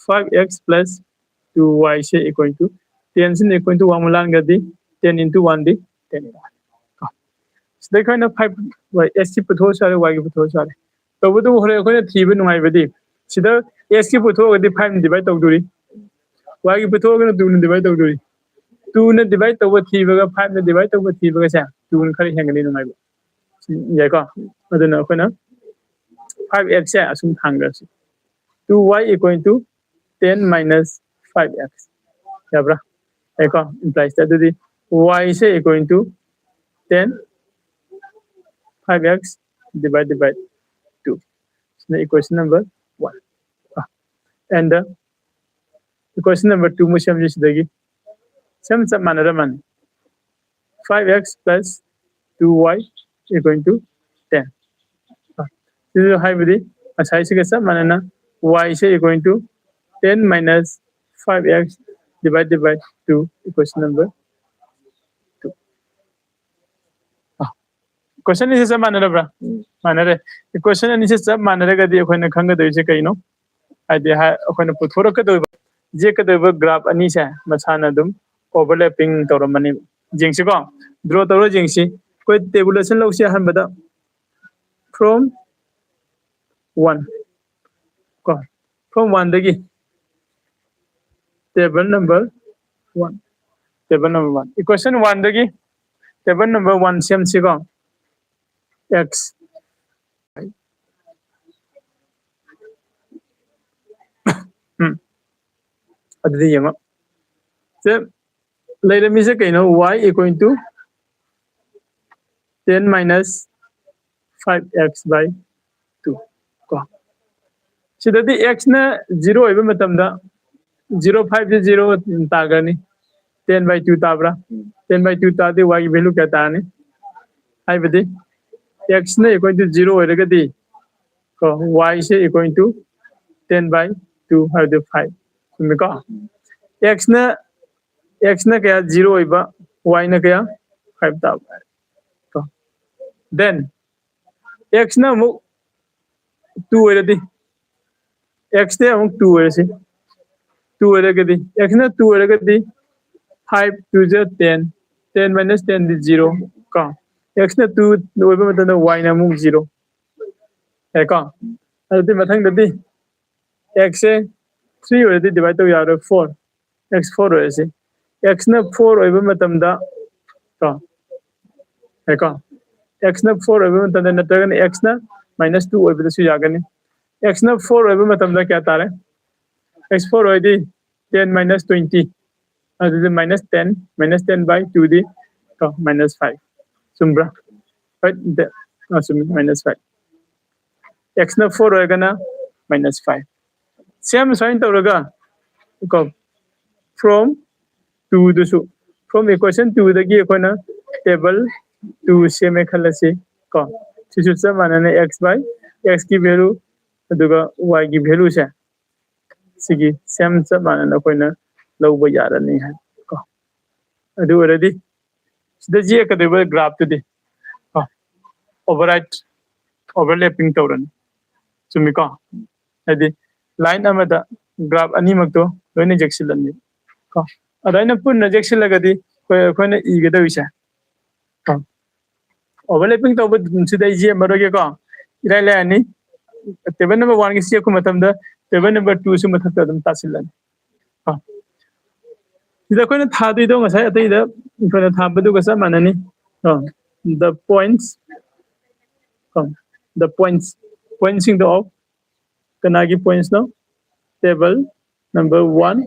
five x plus two y say equal to ten ꯁꯤꯅ equal to one ꯃꯨꯛ ꯂꯥꯟꯈ꯭ꯔꯗꯤ ten into one ꯗꯤ ten ꯀꯣ꯫ ꯁꯤꯗ ꯑꯩꯈꯣꯏꯅ five, x ꯁꯤ ꯄꯨꯊꯣꯛꯑꯁꯨ ꯌꯥꯔꯦ, y ꯒꯤ ꯄꯨꯊꯣꯛꯑꯁꯨ ꯌꯥꯔꯦ꯫ ꯇꯧꯕꯇꯕꯨ ꯍꯣꯔꯦꯟ ꯑꯩꯈꯣꯏꯅ ꯊꯤꯕ ꯅꯨꯡꯉꯥꯏꯕꯗꯤ ꯁꯤꯗ x ꯀꯤ ꯄꯨꯊꯣꯛꯑꯒꯗꯤ five ꯅ divide ꯇꯧꯗꯣꯔꯤ, y ꯒꯤ ꯄꯨꯊꯣꯛꯑꯒꯅ two ꯅ divide ꯇꯧꯗꯣꯔꯤ꯫ Two ꯅ divide ꯇꯧꯕ ꯊꯤꯕꯒ five ꯅ divide ꯇꯧꯕ ꯊꯤꯕꯒꯁꯦ two ꯅ ꯈꯔ ꯍꯦꯟꯒꯅꯤ ꯅꯨꯡꯉꯥꯏꯕ꯫ ꯌꯥꯏꯀꯣ? ꯑꯗꯨꯅ ꯑꯩꯈꯣꯏꯅ five x ꯁꯦ ꯑꯁꯨꯝ ꯊꯥꯡꯈ꯭ꯔꯁꯤ꯫ Two y equal to ten minus five x ꯌꯥꯕ꯭ꯔꯥ? ꯌꯥꯏꯀꯣ? Implies that ꯑꯗꯨꯗꯤ y say equal to ten, five x divided by two꯫ ꯁꯤꯅ equation number one꯫ And the equation number two ꯃꯨꯛ ꯁꯦꯝꯁꯤ ꯁꯤꯗꯒꯤ꯫ ꯁꯦꯝ ꯆꯞ ꯃꯥꯟꯅꯔꯝꯃꯅꯤ꯫ Five x plus two y equal to ten꯫ ꯁꯤꯁꯨ ꯍꯥꯏꯕꯗꯤ ꯉꯁꯥꯏꯁꯤꯒ ꯆꯞ ꯃꯥꯟꯅꯅ y say equal to ten minus five x divided by two, equation number two꯫ Question ꯑꯅꯤꯁꯦ ꯆꯞ ꯃꯥꯟꯅꯔꯕ꯭ꯔꯥ? ꯃꯥꯟꯅꯔꯦ꯫ Equation ꯑꯅꯤꯁꯦ ꯆꯞ ꯃꯥꯟꯅꯔꯒꯗꯤ ꯑꯩꯈꯣꯏꯅ ꯈꯪꯒꯗꯣꯏꯁꯦ ꯀꯩꯅꯣ? ꯍꯥꯏꯗꯤ ꯍꯥꯏ- ꯑꯩꯈꯣꯏꯅ ꯄꯨꯊꯣꯔꯛꯀꯗꯣꯏꯕ, ꯌꯦꯛꯀꯗꯣꯏꯕ graph ꯑꯅꯤꯁꯦ ꯃꯁꯥꯅ ꯑꯗꯨꯝ overlapping ꯇꯧꯔꯝꯃꯅꯤ꯫ ꯌꯦꯡꯁꯤꯀꯣ, draw ꯇꯧꯔ ꯌꯦꯡꯁꯤ꯫ ꯑꯩꯈꯣꯏ tabulation ꯂꯧꯁꯤ ꯑꯍꯥꯟꯕꯗ꯫ From one ꯀꯣ, from one ꯗꯒꯤ table number one, table number one, equation one ꯗꯒꯤ table number one ꯁꯦꯝꯁꯤꯀꯣ꯫ X ꯎꯝ ꯑꯗꯨꯗꯤ ꯌꯦꯡꯉꯣ꯫ ꯁꯦ ꯂꯩꯔꯝꯃꯤꯁꯦ ꯀꯩꯅꯣ? Y equal to ten minus five x by two ꯀꯣ꯫ ꯁꯤꯗꯗꯤ x ꯅ zero ꯑꯣꯏꯕ ꯃꯇꯝꯗ zero, five say zero ꯇꯥꯈ꯭ꯔꯅꯤ꯫ Ten by two ꯇꯥꯕ꯭ꯔꯥ? Ten by two ꯇꯥꯔꯗꯤ y ꯒꯤ value ꯀꯌꯥ ꯇꯥꯔꯅꯤ? ꯍꯥꯏꯕꯗꯤ x ꯅ equal to zero ꯑꯣꯏꯔꯒꯗꯤ ꯀꯣ, y say equal to ten by two ꯍꯥꯏꯕꯗꯤ five꯫ ꯆꯨꯝꯃꯤꯀꯣ? X ꯅ, x ꯅ ꯀꯌꯥ? Zero ꯑꯣꯏꯕ, y ꯅ ꯀꯌꯥ? Five ꯇꯥꯕ꯫ ꯀꯣ? Then x ꯅ ꯑꯃꯨꯛ two ꯑꯣꯏꯔꯗꯤ, x ꯅ ꯑꯃꯨꯛ two ꯑꯣꯏꯔꯁꯤ, two ꯑꯣꯏꯔꯒꯗꯤ, x ꯅ two ꯑꯣꯏꯔꯒꯗꯤ five two ꯖ ten, ten minus ten ꯗꯤ zero ꯀꯣ꯫ X ꯅ two ꯑꯣꯏꯕ ꯃꯇꯝꯗ y ꯅ ꯑꯃꯨꯛ zero꯫ ꯌꯥꯏꯀꯣ? ꯑꯗꯨꯗꯤ ꯃꯊꯪꯗꯗꯤ x ꯁꯦ three ꯑꯣꯏꯔꯗꯤ divide ꯇꯧ ꯌꯥꯔꯣꯏ, four, x four ꯑꯣꯏꯔꯁꯤ꯫ X ꯅ four ꯑꯣꯏꯕ ꯃꯇꯝꯗ ꯀꯣ, ꯌꯥꯏꯀꯣ? X ꯅ four ꯑꯣꯏꯕ ꯃꯇꯝꯗ, ꯅꯠꯇ꯭ꯔꯒꯅ x ꯅ minus two ꯑꯣꯏꯕꯗꯁꯨ ꯌꯥꯒꯅꯤ꯫ X ꯅ four ꯑꯣꯏꯕ ꯃꯇꯝꯗ ꯀꯌꯥ ꯇꯥꯔꯦ? X four ꯑꯣꯏꯔꯗꯤ ten minus twenty, ꯑꯗꯨꯗꯤ minus ten, minus ten by two ꯗꯤ ꯀꯣ, minus five꯫ ꯆꯨꯝꯕ꯭ꯔꯥ? Right? ꯑꯥ, ꯆꯨꯝꯃꯤ, minus five꯫ X ꯅ four ꯑꯣꯏꯔꯒꯅ minus five꯫ Same ꯁꯨꯃꯥꯏꯅ ꯇꯧꯔꯒ ꯀꯣ, from two ꯗꯨꯁꯨ, from equation two ꯗꯒꯤ ꯑꯩꯈꯣꯏꯅ table two ꯁꯦꯝꯃꯦ ꯈꯜꯂꯁꯤ ꯀꯣ꯫ ꯁꯤꯁꯨ ꯆꯞ ꯃꯥꯟꯅꯅ x by x ꯀꯤ value ꯑꯗꯨꯒ y ꯒꯤ value ꯁꯦ, ꯁꯤꯒꯤ same ꯆꯞ ꯃꯥꯟꯅꯅ ꯑꯩꯈꯣꯏꯅ ꯂꯧꯕ ꯌꯥꯔꯅꯤ ꯍꯥꯏ ꯀꯣ꯫ ꯑꯗꯨ ꯑꯣꯏꯔꯗꯤ ꯁꯤꯗ ꯌꯦꯛꯀꯗꯣꯏꯕ graph ꯇꯨꯗꯤ ꯀꯣ, override, overlapping ꯇꯧꯔꯅꯤ꯫ ꯆꯨꯝꯃꯤꯀꯣ? ꯍꯥꯏꯗꯤ line ꯑꯃꯗ graph ꯑꯅꯤꯃꯛꯇꯣ ꯂꯣꯏꯅ ꯌꯦꯛꯁꯤꯜꯂꯅꯤ ꯀꯣ꯫ ꯑꯗꯨꯃꯥꯏꯅ ꯄꯨꯟꯅ ꯌꯦꯛꯁꯤꯜꯂꯒꯗꯤ ꯑꯩꯈꯣꯏ ꯑꯩꯈꯣꯏꯅ ꯏꯒꯗꯧꯔꯤꯁꯦ ꯀꯣ, overlapping ꯇꯧꯕꯁꯤꯗ ꯑꯩ ꯌꯦꯛꯑꯝꯃꯔꯣꯏꯒꯦꯀꯣ꯫ ꯏꯔꯥꯏ ꯂꯥꯏꯔꯅꯤ꯫ Table number one ꯒꯤ ꯆꯦꯛꯄ ꯃꯇꯝꯗ table number two ꯁꯨ ꯃꯊꯛꯇ ꯑꯗꯨꯝ ꯇꯥꯁꯤꯜꯂꯅꯤ ꯀꯣ꯫ ꯁꯤꯗ ꯑꯩꯈꯣꯏꯅ ꯊꯥꯗꯣꯏꯗꯣ ꯉꯁꯥꯏ ꯑꯇꯩꯗ ꯑꯩꯈꯣꯏꯅ ꯊꯥꯕꯗꯨꯒ ꯆꯞ ꯃꯥꯟꯅꯅꯤ ꯀꯣ꯫ The points ꯀꯣ, the points, point ꯁꯤꯡꯗꯣ of ꯀꯅꯥꯒꯤ points no? Table number one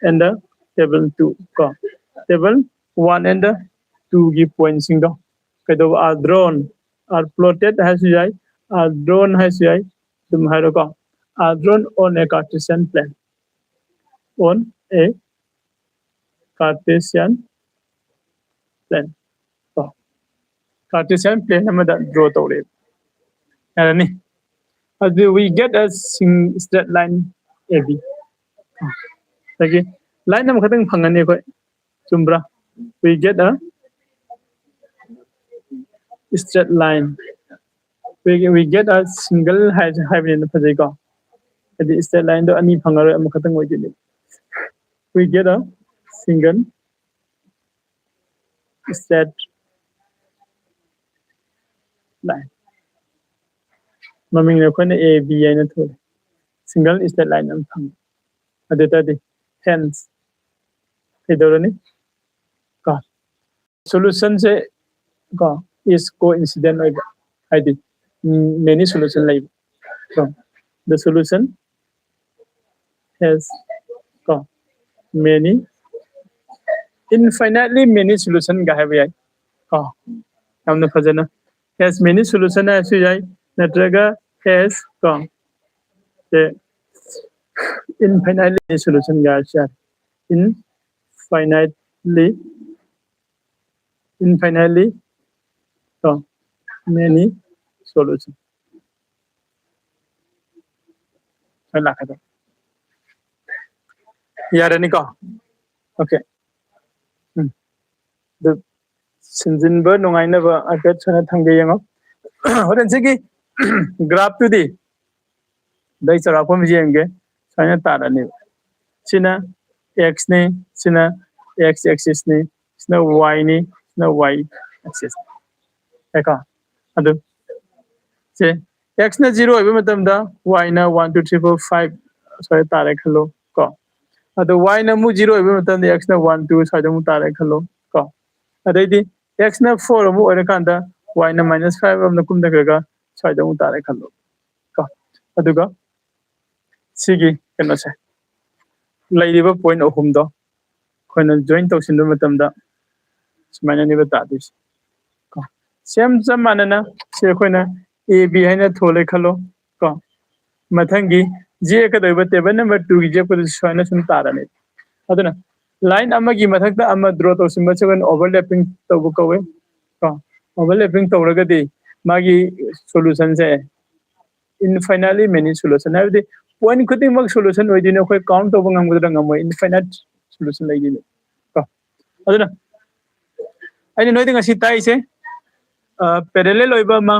and the table two ꯀꯣ꯫ Table one and the two ꯒꯤ point ꯁꯤꯡꯗꯣ ꯀꯩꯗꯧꯕ? Are drawn, are plotted ꯍꯥꯏꯁꯨ ꯌꯥꯏ, are drawn ꯍꯥꯏꯁꯨ ꯌꯥꯏ, ꯑꯗꯨꯝ ꯍꯥꯏꯔꯣꯀꯣ꯫ Are drawn on a Cartesian plane, on a Cartesian plane ꯀꯣ꯫ Cartesian plane ꯑꯃꯗ draw ꯇꯧꯔꯦ꯫ ꯌꯥꯔꯅꯤ꯫ ꯑꯗꯨ we get a sing- straight line A B꯫ ꯑꯗꯒꯤ line ꯑꯃꯈꯛꯇꯪ ꯐꯪꯒꯅꯤ ꯑꯩꯈꯣꯏ꯫ ꯆꯨꯝꯕ꯭ꯔꯥ? We get a straight line꯫ We, we get a single ꯍꯥꯏ- ꯍꯥꯏꯕꯅꯤꯅ ꯐꯖꯩꯀꯣ꯫ ꯍꯥꯏꯗꯤ straight line ꯗꯣ ꯑꯅꯤ ꯐꯪꯉꯔꯣꯏ, ꯑꯃꯈꯛꯇꯪ ꯑꯣꯏꯗꯣꯏꯅꯤ꯫ We get a single straight line꯫ ꯃꯃꯤꯡꯅ ꯑꯩꯈꯣꯏꯅ A B ꯍꯥꯏꯅ ꯊꯣꯜꯂꯤ꯫ Single straight line ꯑꯃ ꯐꯪꯉꯤ꯫ ꯑꯗꯨ ꯑꯣꯏꯇꯥꯔꯗꯤ hence ꯀꯩꯗꯧꯔꯅꯤ? ꯀꯣ, solution ꯁꯦ ꯀꯣ is coincident ꯑꯣꯏꯕ, ꯍꯥꯏꯗꯤ many solution ꯂꯩꯕ꯫ ꯀꯣ, the solution has ꯀꯣ many, infinitely many solution ꯒ ꯍꯥꯏꯕ ꯌꯥꯏ ꯀꯣ꯫ ꯌꯥꯝꯅ ꯐꯖꯅ has many solution ꯍꯥꯏꯔꯁꯨ ꯌꯥꯏ, ꯅꯠꯇ꯭ꯔꯒ has ꯀꯣ ꯁꯦ infinitely solution ꯒ ꯍꯥꯏꯔꯁꯨ ꯌꯥꯏ꯫ Infinitely, infinitely ꯀꯣ many solution ꯂꯥꯛꯀꯗꯕ꯫ ꯌꯥꯔꯅꯤꯀꯣ? Okay꯫ ꯎꯝ꯫ ꯑꯗꯨ ꯁꯤꯟꯖꯤꯟꯕ ꯅꯨꯡꯉꯥꯏꯅꯕ ꯍꯥꯏꯐꯦꯠ ꯁꯨꯃꯥꯏꯅ ꯊꯝꯒꯦ ꯌꯦꯡꯉꯣ꯫ ꯍꯣꯔꯦꯟ ꯁꯤꯒꯤ ꯒ꯭ꯔꯥꯐꯇꯨꯗꯤ ꯑꯗꯩ ꯆꯥꯎꯔꯥꯛꯄ ꯑꯃ ꯌꯦꯡꯒꯦ꯫ ꯁꯨꯃꯥꯏꯅ ꯇꯥꯔꯅꯦꯕ꯫ ꯁꯤꯅ ꯑꯦꯛꯁꯅꯤ, ꯁꯤꯅ ꯑꯦꯛꯁ ꯑꯦꯛꯁꯤꯁꯅꯤ, ꯁꯤꯅ ꯋꯥꯏꯅꯤ, ꯁꯤꯅ ꯋꯥꯏ ꯑꯦꯛꯁꯤꯁ꯫ ꯌꯥꯏꯀꯣ? ꯑꯗꯨ ꯁꯦ, ꯑꯦꯛꯁꯅ ꯖꯤꯔꯣ ꯑꯣꯏꯕ ꯃꯇꯝꯗ ꯋꯥꯏꯅ one two three four five ꯁ꯭ꯋꯥꯏꯗ ꯇꯥꯔꯦ ꯈꯜꯂꯣ ꯀꯣ꯫ ꯑꯗꯣ ꯋꯥꯏꯅ ꯑꯃꯨꯛ ꯖꯤꯔꯣ ꯑꯣꯏꯕ ꯃꯇꯝꯗ ꯑꯦꯛꯁꯅ ꯋꯥꯟ ꯇꯨ ꯁ꯭ꯋꯥꯏꯗ ꯑꯃꯨꯛ ꯇꯥꯔꯦ ꯈꯜꯂꯣ ꯀꯣ꯫ ꯑꯗꯩꯗꯤ ꯑꯦꯛꯁꯅ ꯐꯣꯔ ꯑꯃꯨꯛ ꯑꯣꯏꯔꯀꯥꯟꯗ ꯋꯥꯏꯅ ꯃꯥꯏꯅꯁ ꯐꯥꯏꯚ ꯑꯃꯅ ꯀꯨꯝꯊꯈ꯭ꯔꯒ ꯁ꯭ꯋꯥꯏꯗ ꯑꯃꯨꯛ ꯇꯥꯔꯦ ꯈꯜꯂꯣ ꯀꯣ꯫ ꯑꯗꯨꯒ ꯁꯤꯒꯤ ꯀꯩꯅꯣꯁꯦ, ꯂꯩꯔꯤꯕ ꯄꯣꯏꯟ ꯑꯍꯨꯝꯗꯣ ꯑꯩꯈꯣꯏꯅ ꯖꯣꯏꯟ ꯇꯧꯁꯤꯟꯕ ꯃꯇꯝꯗ ꯁꯨꯃꯥꯏꯅꯅꯦꯕ ꯇꯥꯗꯣꯏꯁꯦ ꯀꯣ꯫ ꯁꯦꯝ ꯆꯞ ꯃꯥꯟꯅꯅ ꯁꯤ ꯑꯩꯈꯣꯏꯅ ꯑꯦ ꯕꯤ ꯍꯥꯏꯅ ꯊꯣꯜꯂꯦ ꯈꯜꯂꯣ ꯀꯣ꯫ ꯃꯊꯪꯒꯤ ꯖꯤ ꯌꯦꯛꯀꯗꯧꯔꯤꯕ ꯇꯦꯕꯜ ꯅꯝꯕꯔ ꯇꯨꯒꯤ ꯌꯦꯛꯄꯗꯨꯁꯨ ꯁꯨꯃꯥꯏꯅ ꯁꯨꯝ ꯇꯥꯔꯅꯤ꯫ ꯑꯗꯨꯅ ꯂꯥꯏꯟ ꯑꯃꯒꯤ ꯃꯊꯛꯇ ꯑꯃ ꯗ꯭ꯔꯣ ꯇꯧꯁꯤꯟꯕꯁꯦ ꯑꯩꯈꯣꯏꯅ ꯑꯣꯚꯔꯂꯦꯄꯤꯡ ꯇꯧꯕ ꯀꯧꯋꯦ ꯀꯣ꯫ ꯑꯣꯚꯔꯂꯦꯄꯤꯡ ꯇꯧꯔꯒꯗꯤ ꯃꯥꯒꯤ ꯁꯣꯂꯨꯁꯟꯁꯦ infinitely many solution, ꯍꯥꯏꯕꯗꯤ ꯄꯣꯏꯟ ꯈꯨꯗꯤꯡꯃꯛ ꯁꯣꯂꯨꯁꯟ ꯑꯣꯏꯗꯣꯏꯅꯦ꯫ ꯑꯩꯈꯣꯏ ꯀꯥꯎꯟ ꯇꯧꯕ ꯉꯝꯒꯗ꯭ꯔꯥ ꯉꯝꯃꯣꯏ, ꯏꯟꯐꯥꯏꯅꯥꯏꯠ ꯁꯣꯂꯨꯁꯟ ꯂꯩꯗꯣꯏꯅꯦ ꯀꯣ꯫ ꯑꯗꯨꯅ ꯑꯩꯅ ꯅꯣꯏꯗ ꯉꯁꯤ ꯇꯥꯛꯏꯁꯦ ꯄꯦꯔꯦꯂꯦꯜ ꯑꯣꯏꯕ ꯑꯃ,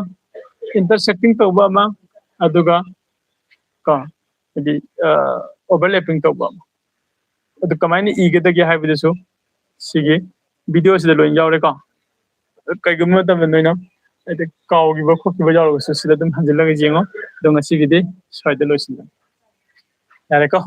ꯏꯟꯇꯔꯁꯦꯛꯇꯤꯡ ꯇꯧꯕ ꯑꯃ, ꯑꯗꯨꯒ ꯀꯣ ꯍꯥꯏꯗꯤ ꯑꯣꯚꯔꯂꯦꯄꯤꯡ ꯇꯧꯕ ꯑꯃ꯫ ꯑꯗꯨ ꯀꯃꯥꯏꯅ ꯏꯒꯗꯒꯦ ꯍꯥꯏꯕꯗꯨꯁꯨ ꯁꯤꯒꯤ ꯚꯤꯗꯤꯑꯣꯁꯤꯗ ꯂꯣꯏ ꯌꯥꯎꯔꯦꯀꯣ꯫ ꯀꯩꯒꯨꯝꯕ ꯃꯇꯝꯗ ꯅꯣꯏꯅ ꯍꯥꯏꯗꯤ ꯀꯥꯎꯈꯤꯕ ꯈꯣꯠꯈꯤꯕ ꯌꯥꯎꯔꯒꯁꯨ ꯁꯤꯗ ꯑꯗꯨꯝ ꯍꯟꯖꯤꯜꯂꯒ ꯌꯦꯡꯉꯣ꯫ ꯑꯗꯣ ꯉꯁꯤꯒꯤꯗꯤ ꯁ꯭ꯋꯥꯏꯗ ꯂꯣꯏꯁꯤꯜꯂꯒꯦ꯫ ꯌꯥꯔꯦꯀꯣ?